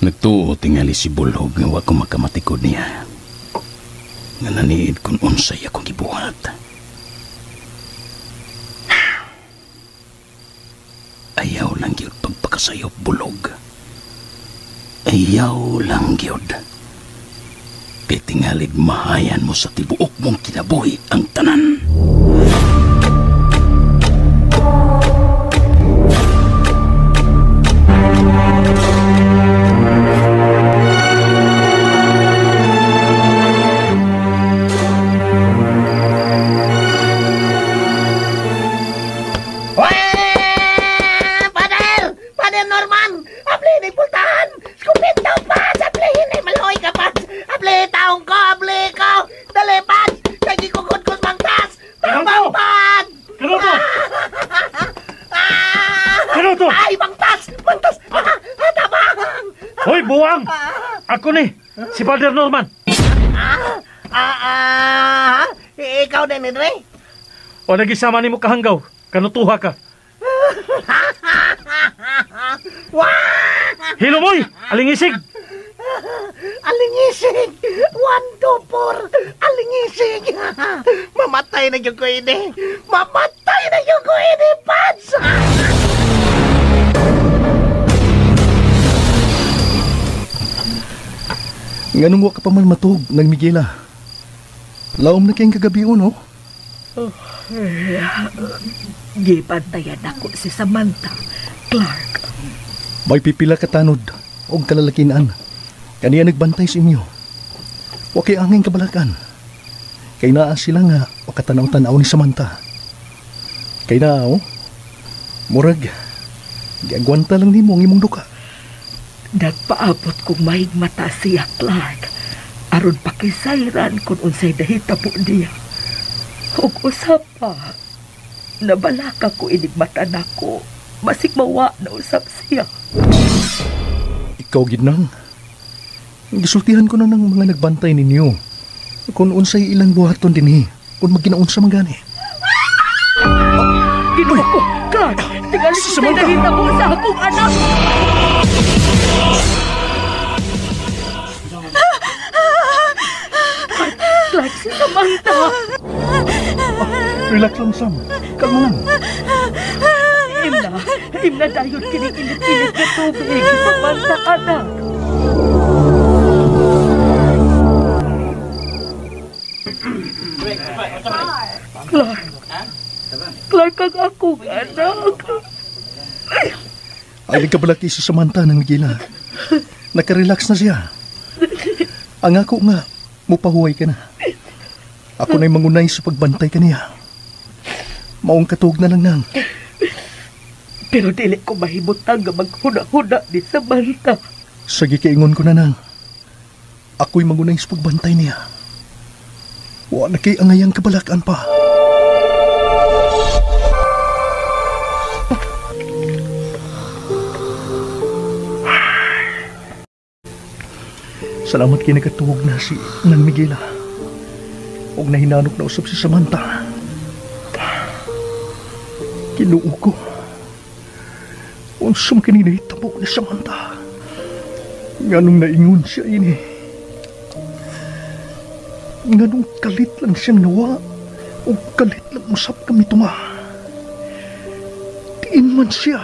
Nagtuo tingali si Bulhog nga wa ko makamatikod niya. Nga naniid kung unsay akong gibuhat. Ayaw lang gyud pagpakasayop, Bulhog. Ayaw lang gyud. Kay tingalig mahayan mo sa tibuok mong kinabuhi ang tanan. Ako ni, si Father Norman. Ikaw din, Andre? O nagisama ni mo kahanggaw, kanutuha ka. Hilumoy, alingisig. Alingisig, 1, 2, 4, alingisig. Mamatay na yung ko ini. Mamatay na yung ko ini, Pads. Nganong wa ka pa man matug, nang Miguela. Laom na kayong kagabi, no? Oh, gibantayan ako si Samantha, Clark. May pipila ka tanod og kalalakinan. Kaniya nagbantay sa inyo. Wa kay angin kabalakan. Kay naa sila nga makatanaw-tanaw ni Samantha. Kay naa, oh, murag, giagwanta lang nimo ang imong duka. Nagpaabot kong mahigmata siya, Clark. Aron pakisayran kung unsay nahitabo niya. Ug usap pa, nabalaka ko inigmata nako. Masig mawa na usap siya. Ikaw gid nang. Gisultihan ko na ng mga nagbantay ninyo. Kung unsay ilang buhaton dinhi, kung magkinaunsa man gani. Ginoo ko, Clark! Tingali ko sa'yo nahitabo sa akong anak! Clark, si Samantha! Relax lang, Sam. Kalma lang. Imna dayon kinikilit-kilit na tubig. Samantha, anak! Clark! Clark, ang akong anak! Ay, nagkabalaki si Samantha ng Miguela. Nakarelax na siya. Ang ako nga, mupahuway ka na. Ako na'y mangunay sa pagbantay ka niya. Maong katuog na lang nang. Pero dili ko mahimutang nga maghuna-huna ni Samantha. Sige, kaingon ko na nang. Ako'y mangunay sa pagbantay niya. Wa na kay angayang kabalakan pa. Salamat kay nagkatuog na si Nang Miguela. Og nahinanok na usap si Samantha. Kinuo ko. Unsam kanina itabo ni Samantha. Nganong naingon siya ini. Nganong kalit lang siyang nawa. O kalit lang usap kami tunga. Tiin man siya.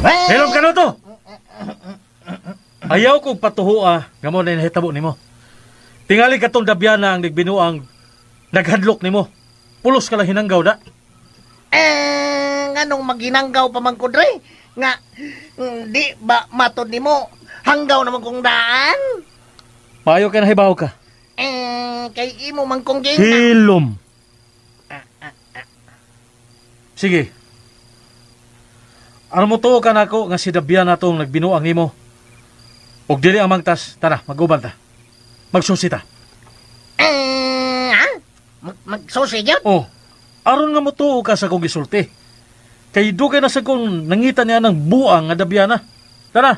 Hello, Kanuto! Ayaw kong patuhua nga mo na nahitabo nimo. Tingali katong Dabyana ang nagbinuang naghadlok nimo. Pulos ka lang hinanggaw da. Eh, nganong maghinanggaw pa man ko dre? Nga, di ba matod nimo? Hanggaw naman kong daan? Maayo ka na hibaw ka. Eh, kay imo man kong ginga. Hilom. Sige. Ano mo tuo ka nako nga si Dabiana tong nagbinuang nimo? Og dili ang mangtas, tara, mag-uban ta. Magsusi ta. Ha? Magsusi yun? Oh, aron nga mo tuo ka sa kong gisulti. Kay dugay na sa kong nangita niya ng buang nga Dabiana. Tara.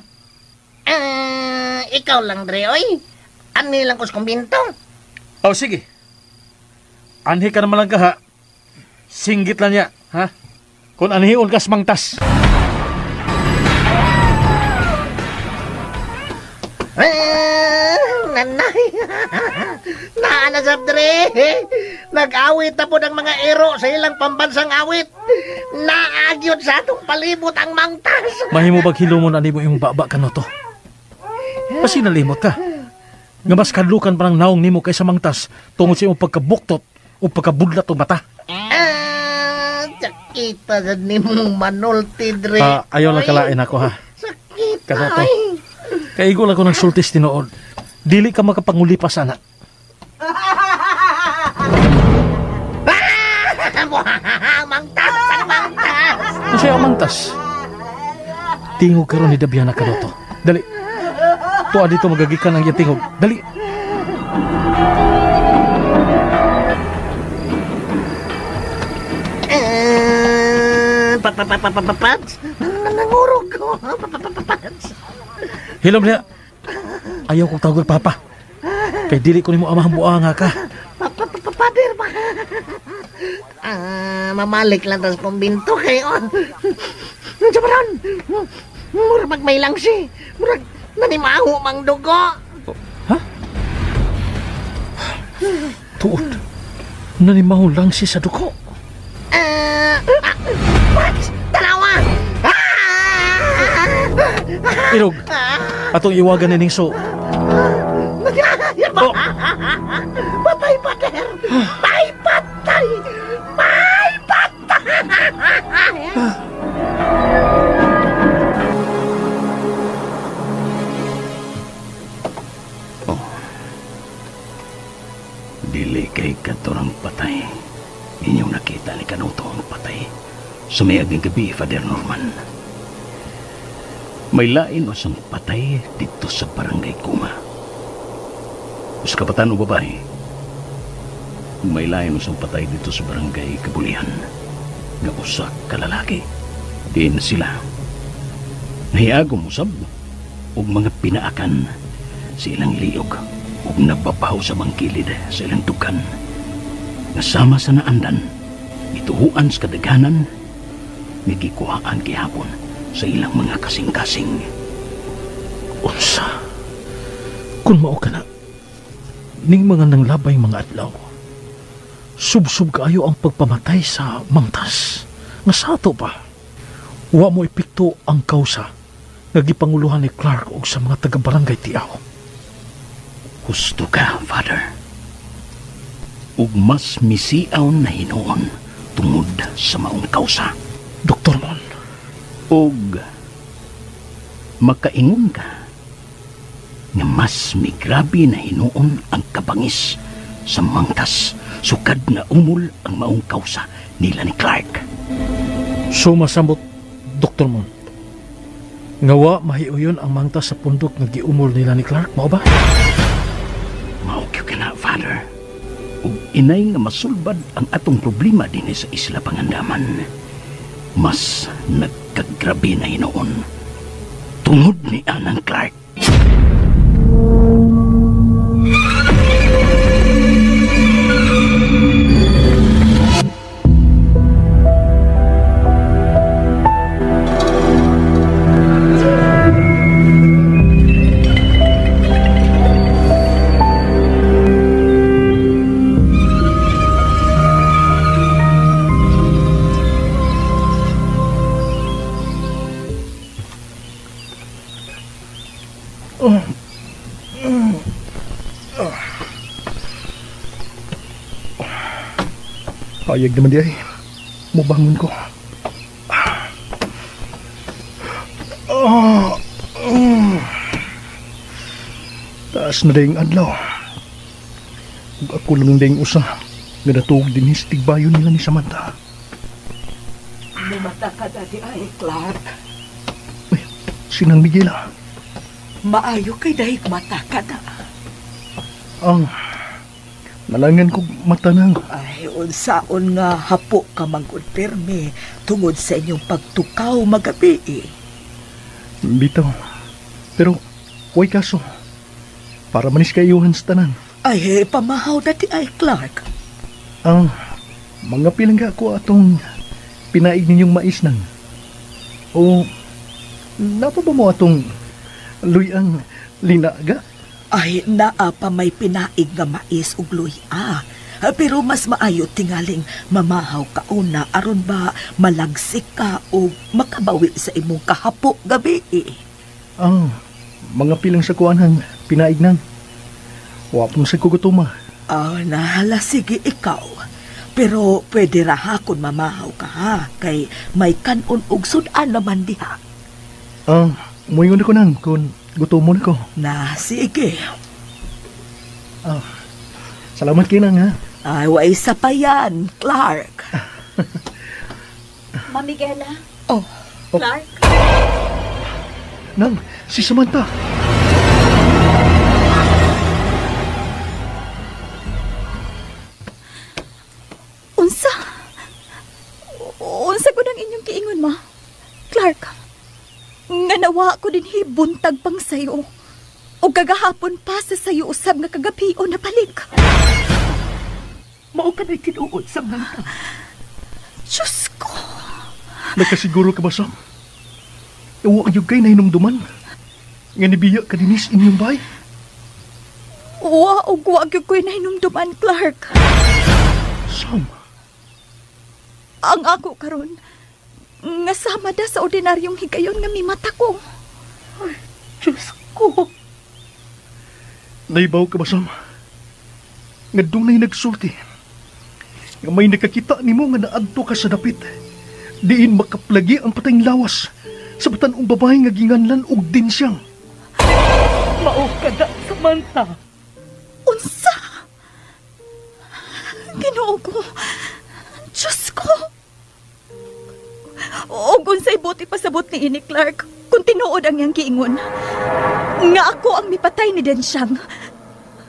Ikaw lang, Dre, oy. Ani lang ko sa kumbinto. Oh, sige. Anhi ka naman lang ka, ha? Singgit lang niya, ha? Kung anhion ka sa mangtas. Nanay. Naanasap, Dre. Nag-awit na po ng mga ero sa ilang pambansang awit. Naagyod sa atong palibot ang mangtas. Mahimo bag hilumon ani mo imong baba kanoto. Basi nalimot ka. Nga mas kadlukan pa ng naong nimo kaysa mangtas tungod sa imong pagkabuktot o pagkabudlat o mata. Sakit pa sa nimong manulti, Dre. Ayaw lang kalain ako, ha? Sakit. Kanoto. Kaigo lang ko ng sultis tinuod. Dili ka makapangulipas, anak. Mangtas! Ang mangtas! Ano siya ang mangtas? Tingog karon ni Dabiana kanoto. Dali. Tuwa dito magagikan ang iyang tingog. Dali. Pads! Nangurog ko. Pads! Hilom niya. Ayaw kong tawag papa. Kay dili ko nimo amahang buanga ka. Pader ba? Mamalik lang tas kumbinto kayo. Sa paron. Murag may lang si. Murag nanimaho mang dugo. Ha? Tuod. Nanimaho lang si sa dugo. What? Tanawa! Irog. Atong iwagan ni Ningso. Oh. Patay, pater! May patay! May patay! Oh. Dili kay katorang patay. Inyong nakita ni Kanuto ang patay. Sa mayaging gabi, Father Norman. May lain o sang patay dito sa barangay Kuma. Sa kabataan o babae, may lain o sang patay dito sa barangay Kabulihan. Nga usa ka lalaki. Diin sila. Nahiagom usab og mga pinaakan sa ilang liog ug nababaw sa bangkilid sa ilang dukan. Nga sama sa naandan, ituhuan sa kadaghanan, nagikuhaan gihapon sa ilang mga kasing-kasing. Unsa? Kung mao ka na, ning mga nanglabay mga adlaw, sub-sub kaayo ang pagpamatay sa mangtas. Nga sa ato pa, wa mo epekto ang kausa nga gipanguluhan ni Clark og sa mga taga-barangay Tiaw. Husto ka, Father. Ug mas misiaw na hinuon tungod sa maong kausa. Dr. Mon. Og makaingon ka nga mas migrabe na hinuon ang kabangis sa mangtas sukad na umol ang maong kausa nila ni Clark. So masambot, Dr. Mon, nga wa mahiuyon ang mangtas sa pundok nga giumol nila ni Clark, mao ba? Mao gyud ka na, Father. Ug inay nga masulbad ang atong problema dinhi sa Isla Pangandaman. Mas nagkagrabe na hinuon tungod ni Anang Clark. Payag naman di ay. Mubangon ko. Taas na dayong adlaw. Ug ako lang dayong usa nga natuog din sa tigbayon nila ni Samantha. Nahigmata ka dati ay, Clark. Ay, Sinang Miguela. Maayo kay nahigmata ka na. Ang nalangan kong mata nang. Ay, unsaon nga hapo ka manggod pirmi tungod sa inyong pagtukaw magabi. Bitaw. Pero, huwag kaso. Para manis kayuhan sa tanan. Ay, pamahaw dati ay, Clark. Ang mga pilangga ko atong pinaig ninyong mais nang. O, napa ba mo atong luyang linaga? Ay, naa pa may pinaig nga mais ug luya. Pero mas maayo tingaling mamahaw ka una aron ba malagsik ka o makabawi sa imong kahapo gabi. Ang mga pilang sa kuanang pinaig nang. Wa pa sa kugutuma. Ah, nahala sige ikaw. Pero pwede ra ha kung mamahaw ka ha, kay may kanon og sudan naman diha. Ah, muingon ako nang kung gutomon ako. Na, sige. Ah, salamat kay nang ha. Ay, way sa pa yan, Clark. Ma'am Miguela? Oh. Clark? Nang, si Samantha. Unsa? Unsa ko nang inyong kiingon, ma? Clark, nga nawa ko din hibuntag pang sayo. O kagahapon pa sa sayo usab nga kagabi o nabalik. Mao ka na'y tinuod, Samantha. Diyos ko! Nagkasiguro ka ba, Sam? Iwa ang kay nahinumduman. Nga nibiya ka dinis inyong bay. Wa og wa gyud ko'y nahinumduman, Clark. Sam! Ang ako karon nga sama da sa ordinaryong higayon nga mimata ko. Ay, Diyos ko! Naibaw ka ba, Sam? Nga dunay nagsulti. Nga may nakakita nimo nga naadto ka sa dapit. Diin makaplagi ang patayng lawas sa batan-ong babae nga ginganlan og dinsyang. Mao ka da, Samantha. Unsa? Ginoo ko. Diyos ko. Og unsay buti pasabot ni ini, Clark, kung tinuod ang iyang giingon. Nga ako ang mipatay ni Densyang.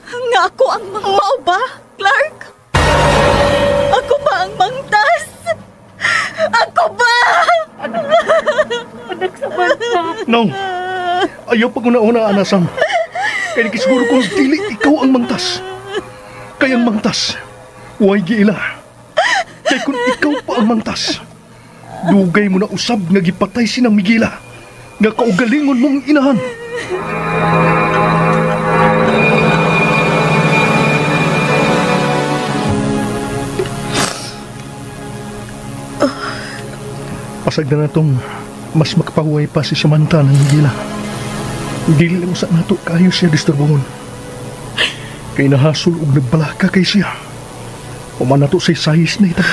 Nga ako ang mao ba, Clark? Ako ba ang mangtas? Ako ba? Anak, Samantha. No. Ayaw pag una-una, Ana Sam. Kaya nakisiguro kung dili ikaw ang mangtas. Kaya ang mangtas, huwag giila. Kaya kung ikaw pa ang mangtas, dugay mo na usab nga gipatay sinang Miguela, nga kaugalingon mong inahan. Pasag na natong mas makapahuway pa si Samantha ng Miguela. Dili lang sa nato kayo siya disturbuhon. Kay nahasol og nagbalaka kay siya. Human nato say sayis na ita.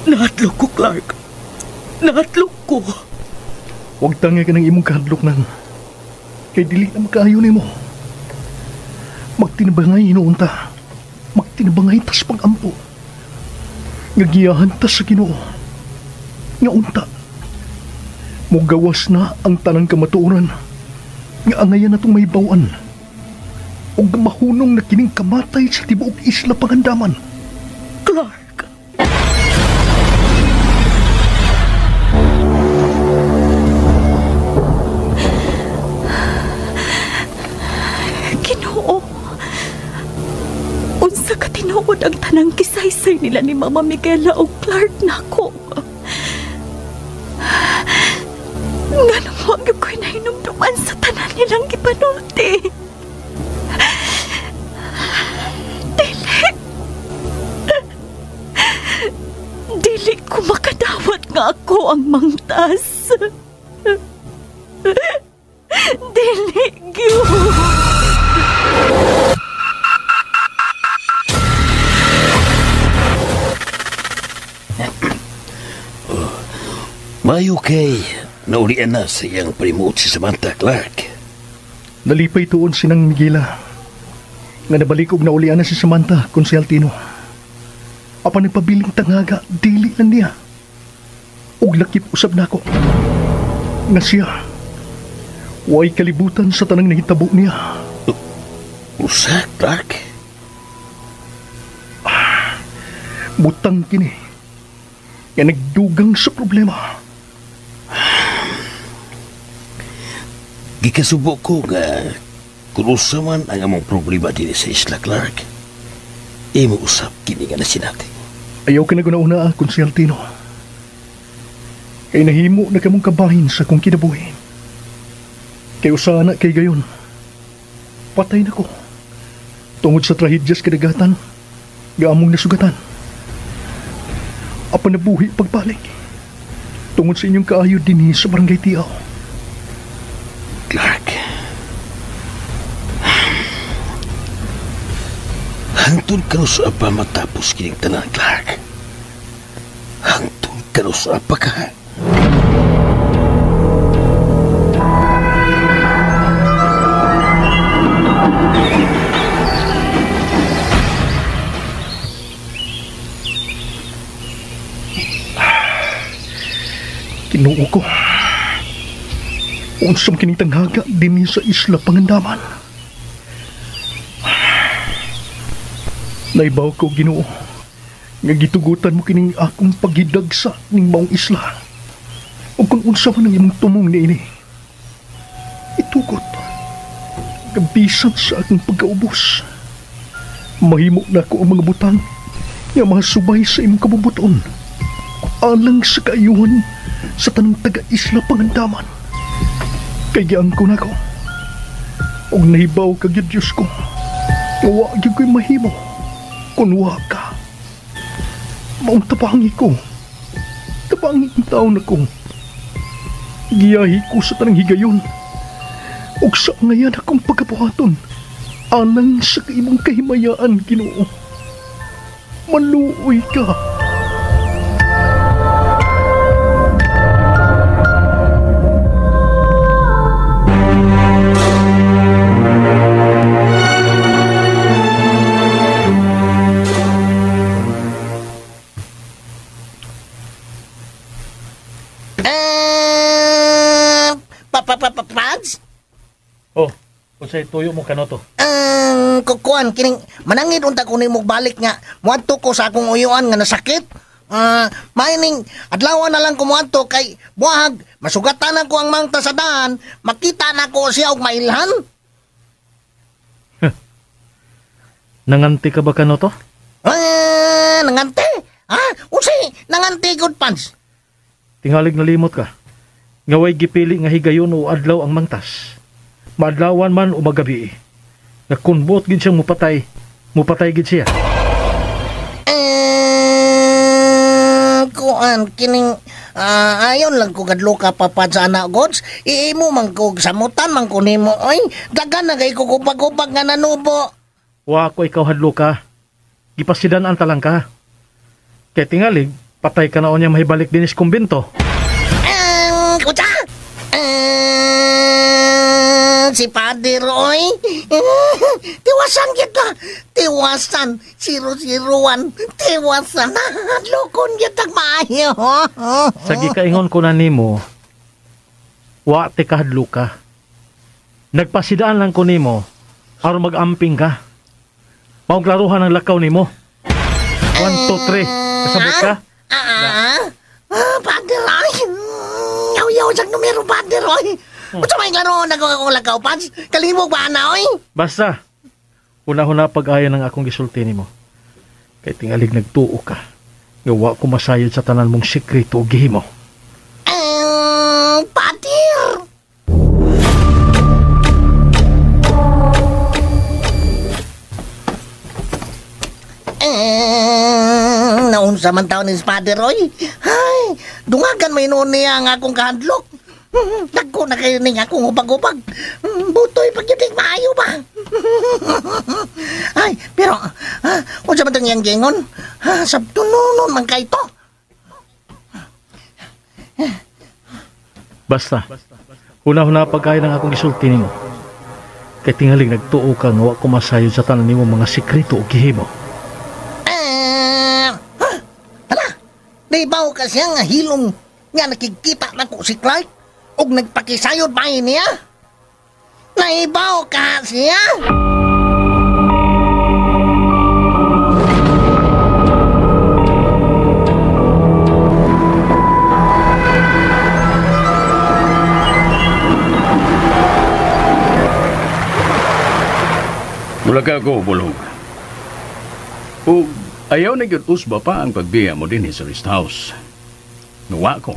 Nahadlok ko, Clark. Nahadlok ko. Huwag tangay ka ng imong kahadlok nang. Kay dili na makaayo nimo. Magtinabangay hinuon ta. Magtinabangay tas pag-ampo. Ngagiyahan ta sa Ginoo. Nga unta. Mugawas na ang tanang kamatuoran. Nga angayan natong may bawan. Og mahunong na kining kamatay sa tibuok Isla Pangandaman. Clark! Ginoo, unsa ka tinuod ang tanang kisaysay nila ni Mama Miguela o Clark nako. Nganong wa gyud ko'y nahinumduman sa tanan nilang gipanulti. Dili. Dili ko makadawat nga ako ang mangtas. Dili gyud. Mayo kay naulian na sa iyang palimuot si Samantha, Clark. Nalipay tuon sinang Miguela nga nabalik og naulian na si Samantha, Konsehal Tino. Apan nagpabiling tangaga, dili lang niya. Ug lakip usab nako nga siya way kalibutan sa tanang nahitabo niya. Usa, Clark? Butang kini nga nagdugang sa problema. Gikasubo ko nga kung usa man ang among problema dinhi sa isla, Clark, imo usab kini nga nasinati. Ayaw ka naguna-una, Konsyal Tino. Kay nahimo na kamong kabahin sa akong kinabuhi. Kay usa na kay gayon, patay na ko. Tungod sa trahedyas kadagatan, nga among nasugatan. Apan nabuhi pagbalik. Tungod sa inyong kaayo dinhi sa Barangay Tiaw. Clark, hangtod ka pa matapos kining tanan, Clark. Hangtod ka pa ka. Kinuo ko. Unsam kining tanghaga dinhi sa Isla Pangandaman. Naibaw ko, Ginoo, nga gitugutan mo kining akong paghidagsa ning maong isla. O kung unsa man ang imong tumong niini, itugot, gabisan sa akong pagkaubos. Mahimo na ko ang mga butang nga mahasubay sa imong kabubuton, alang sa kaayuhan sa tanang taga-Isla Pangandaman. Kay giangko na ko, og nahibaw ka gyud, Diyos ko, nga wa gyud ko'y mahimo kung wa ka. Maong tabangi ko, tabangi ang taon ako. Giyahi ko sa tanang higayon, og sa ngayan akong pagkabuhaton, alang sa imong kahimayaan, Ginoo. Maluoy ka. Pads? Oh, unsay tuyo mo kanoto? Kukuan kining manangit unta ko nimo balik nga moadto ko sa akong uyuan nga nasakit. Maining adlaw na lang ko moadto kay buhag masugatan ako ang mangta sa daan, makita na ko siya og mailhan. Nanganti ka ba kanoto? Nangante? Ha? Unsay nangante gud, Pads? Tingalig nalimot ka. Nga way gipili nga higayon o adlaw ang mangtas. Maadlawan man o magabi. Nga kunbot gid siyang mupatay, mupatay gid siya. Kuan kining ayon lang ko gadlo ka papad sa anak gods. Iimo man ko samutan man ko nimo oy. Dagan na kay ko gubag-gubag nga nanubo. Wa ko ikaw hadlo ka. Gipasidan ang talang ka. Kay tingalig patay ka na unya mahibalik dinis kumbento. Kutsa! Si Father, oy. Tiwasan kita. Tiwasan. 001. Tiwasan. Lukon kita maayo. Sa gikaingon ko na nimo, wa ti kahadlo ka. Nagpasidaan lang ko nimo aron mag-amping ka. Maong klaruhan ang lakaw nimo. 1, 2, 3. Kasabot ka? Father, ay. Yaw-yaw sa numero, Father, oy. Unsa may klaro na ko lakaw, Pads? Kalimog ba na, oy? Basta, una-una pag-ayo ng akong gisulti nimo. Kay tingalig nagtuo ka. Nga wa ko masayod sa tanan mong sekreto o gihimo. Father! Naunsa man taon ni Father, oy. Ay, dungagan may noon niya ang akong kahadlok. Dagko na kayo ning akong upag-upag. Butoy pagyating maayo ba? Ay, pero, unsa man tong iyang gingon? Sabto nun man kay to. Basta, una-una pagkaya ng akong gisulti nimo. Kay tingalig nagtuo ka nga wa ko masayod sa tanan nimo mga sekreto o gihimo. Hala, naibaw ka siya nga hilom Nga nakikita na ko si Clark ug nagpakisayod ba niya? Naibaw ka siya? Mula ka ko, Bulhog. O ayaw na gyud usba pa ang pagbiya mo din sa rest house. Nuwa ko.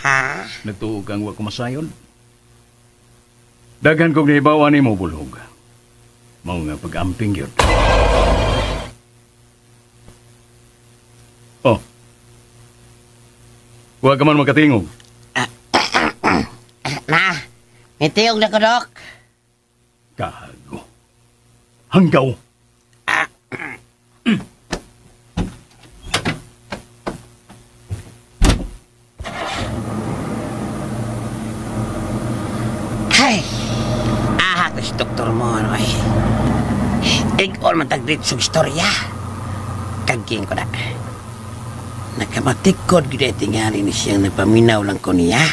Ha? Nagtuo kang wa ko masayon. Daghan kong nahibawan nimo, Bulhog. Mao nga pag-amping gyud. Oh. Wa ka man makatingog. Na, mitiyog na ko, Dok. Kago. Hanggaw. Ay, ahak na si Dr. Mono ay. Ig-on man tagditsog istorya. Kaging ko na. Nakamatikod gud ay tingali ni siyang nagpaminaw lang ko niya.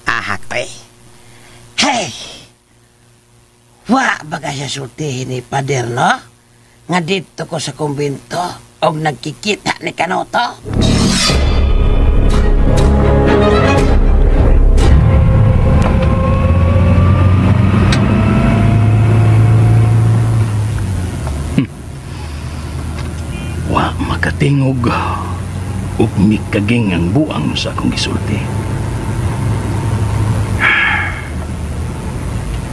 Ahak ay. Hey! Wa baga siya sultihin ni Pader, no? Nga dito ko sa kumbento og nagkikita ni Kanoto. Wa makatingog ug mikaging ang buang sa akong gisulti.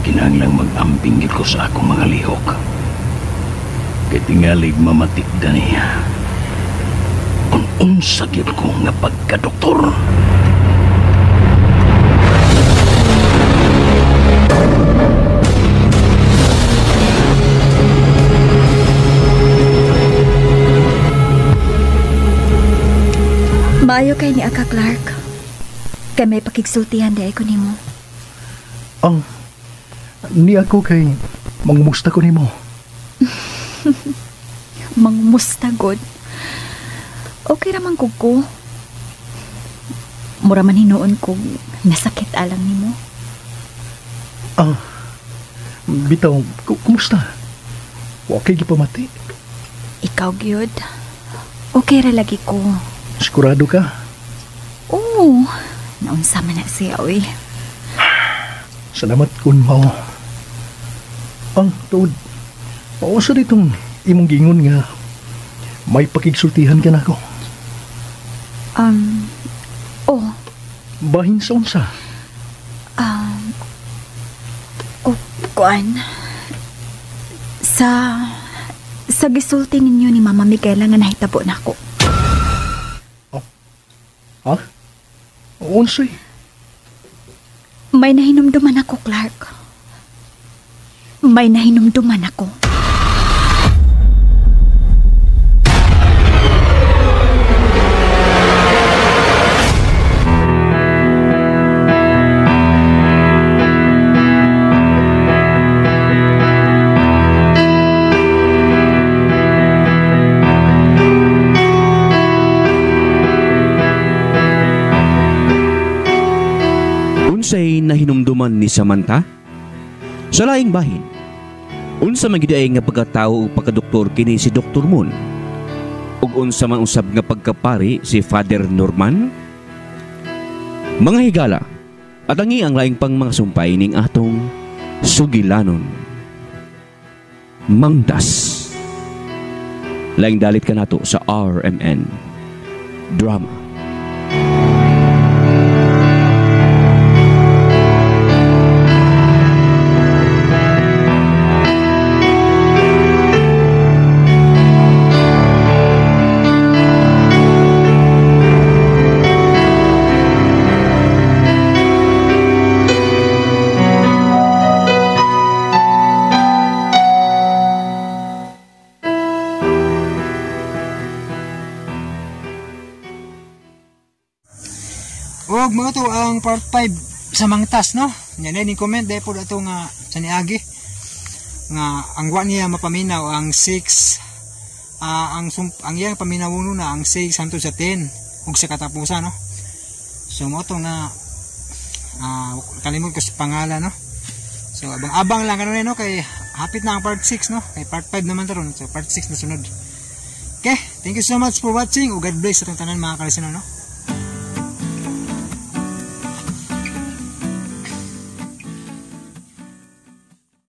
Kinahanglang mag-amping ko sa akong mga lihok. Kay tingalig mamatikda niya. Kung unsa gyud ko nga pagkadoktor. Maayo kay ni Aka Clark. Kay may pakigsultihan di ay ko nimo. Ang ni ako kay mangumusta ko nimo. Mangumusta god. Okay ra man kog ko. Mura man hinuon kog nasakit alang nimo. Ah, bitaw, kumusta? Wa kay gipamati. Ikaw gyud. Okay ra lagi ko. Sigurado ka? Oo. Naunsa man na siya, oy. Salamat kun mao. Ang tuod, pausa ditong imong gingon nga may pakigsultihan ka nako. Oh. Bahin sa unsa? Kuan. Sa gisulti ninyo ni Mama Miguela nga nahitabo nako. Oh. Ha? Unsay? May nahinumduman ako, Clark. May nahinumduman ako. Unsay nahinumduman ni Samantha? Sa laing bahin, unsa man gid ay nga pagkatao ug pagkadoktor kini si Dr. Moon? Ug unsa man usab nga pagkapari si Father Norman? Mga higala, atangi ang laing pang mga sumpay ning atong sugilanon. Mangtas. Laing dalit kanato sa RMN Drama. Og mga to ang part 5 sa Mangtas, no? Yan ni comment dahil po ato nga sa niagi nga ang wa niya mapaminaw ang 6 ang iyang paminaw na ang 6 hangtod sa 10. Ug sa katapusan, no? So mo to nga kalimot ko sa pangalan, no? So abang-abang lang kanunay, no, kay hapit na ang part 6, no? Kay part 5 naman taron. So part 6 na sunod. Okay, thank you so much for watching. Ug God bless sa atong tanan mga kalisino, no?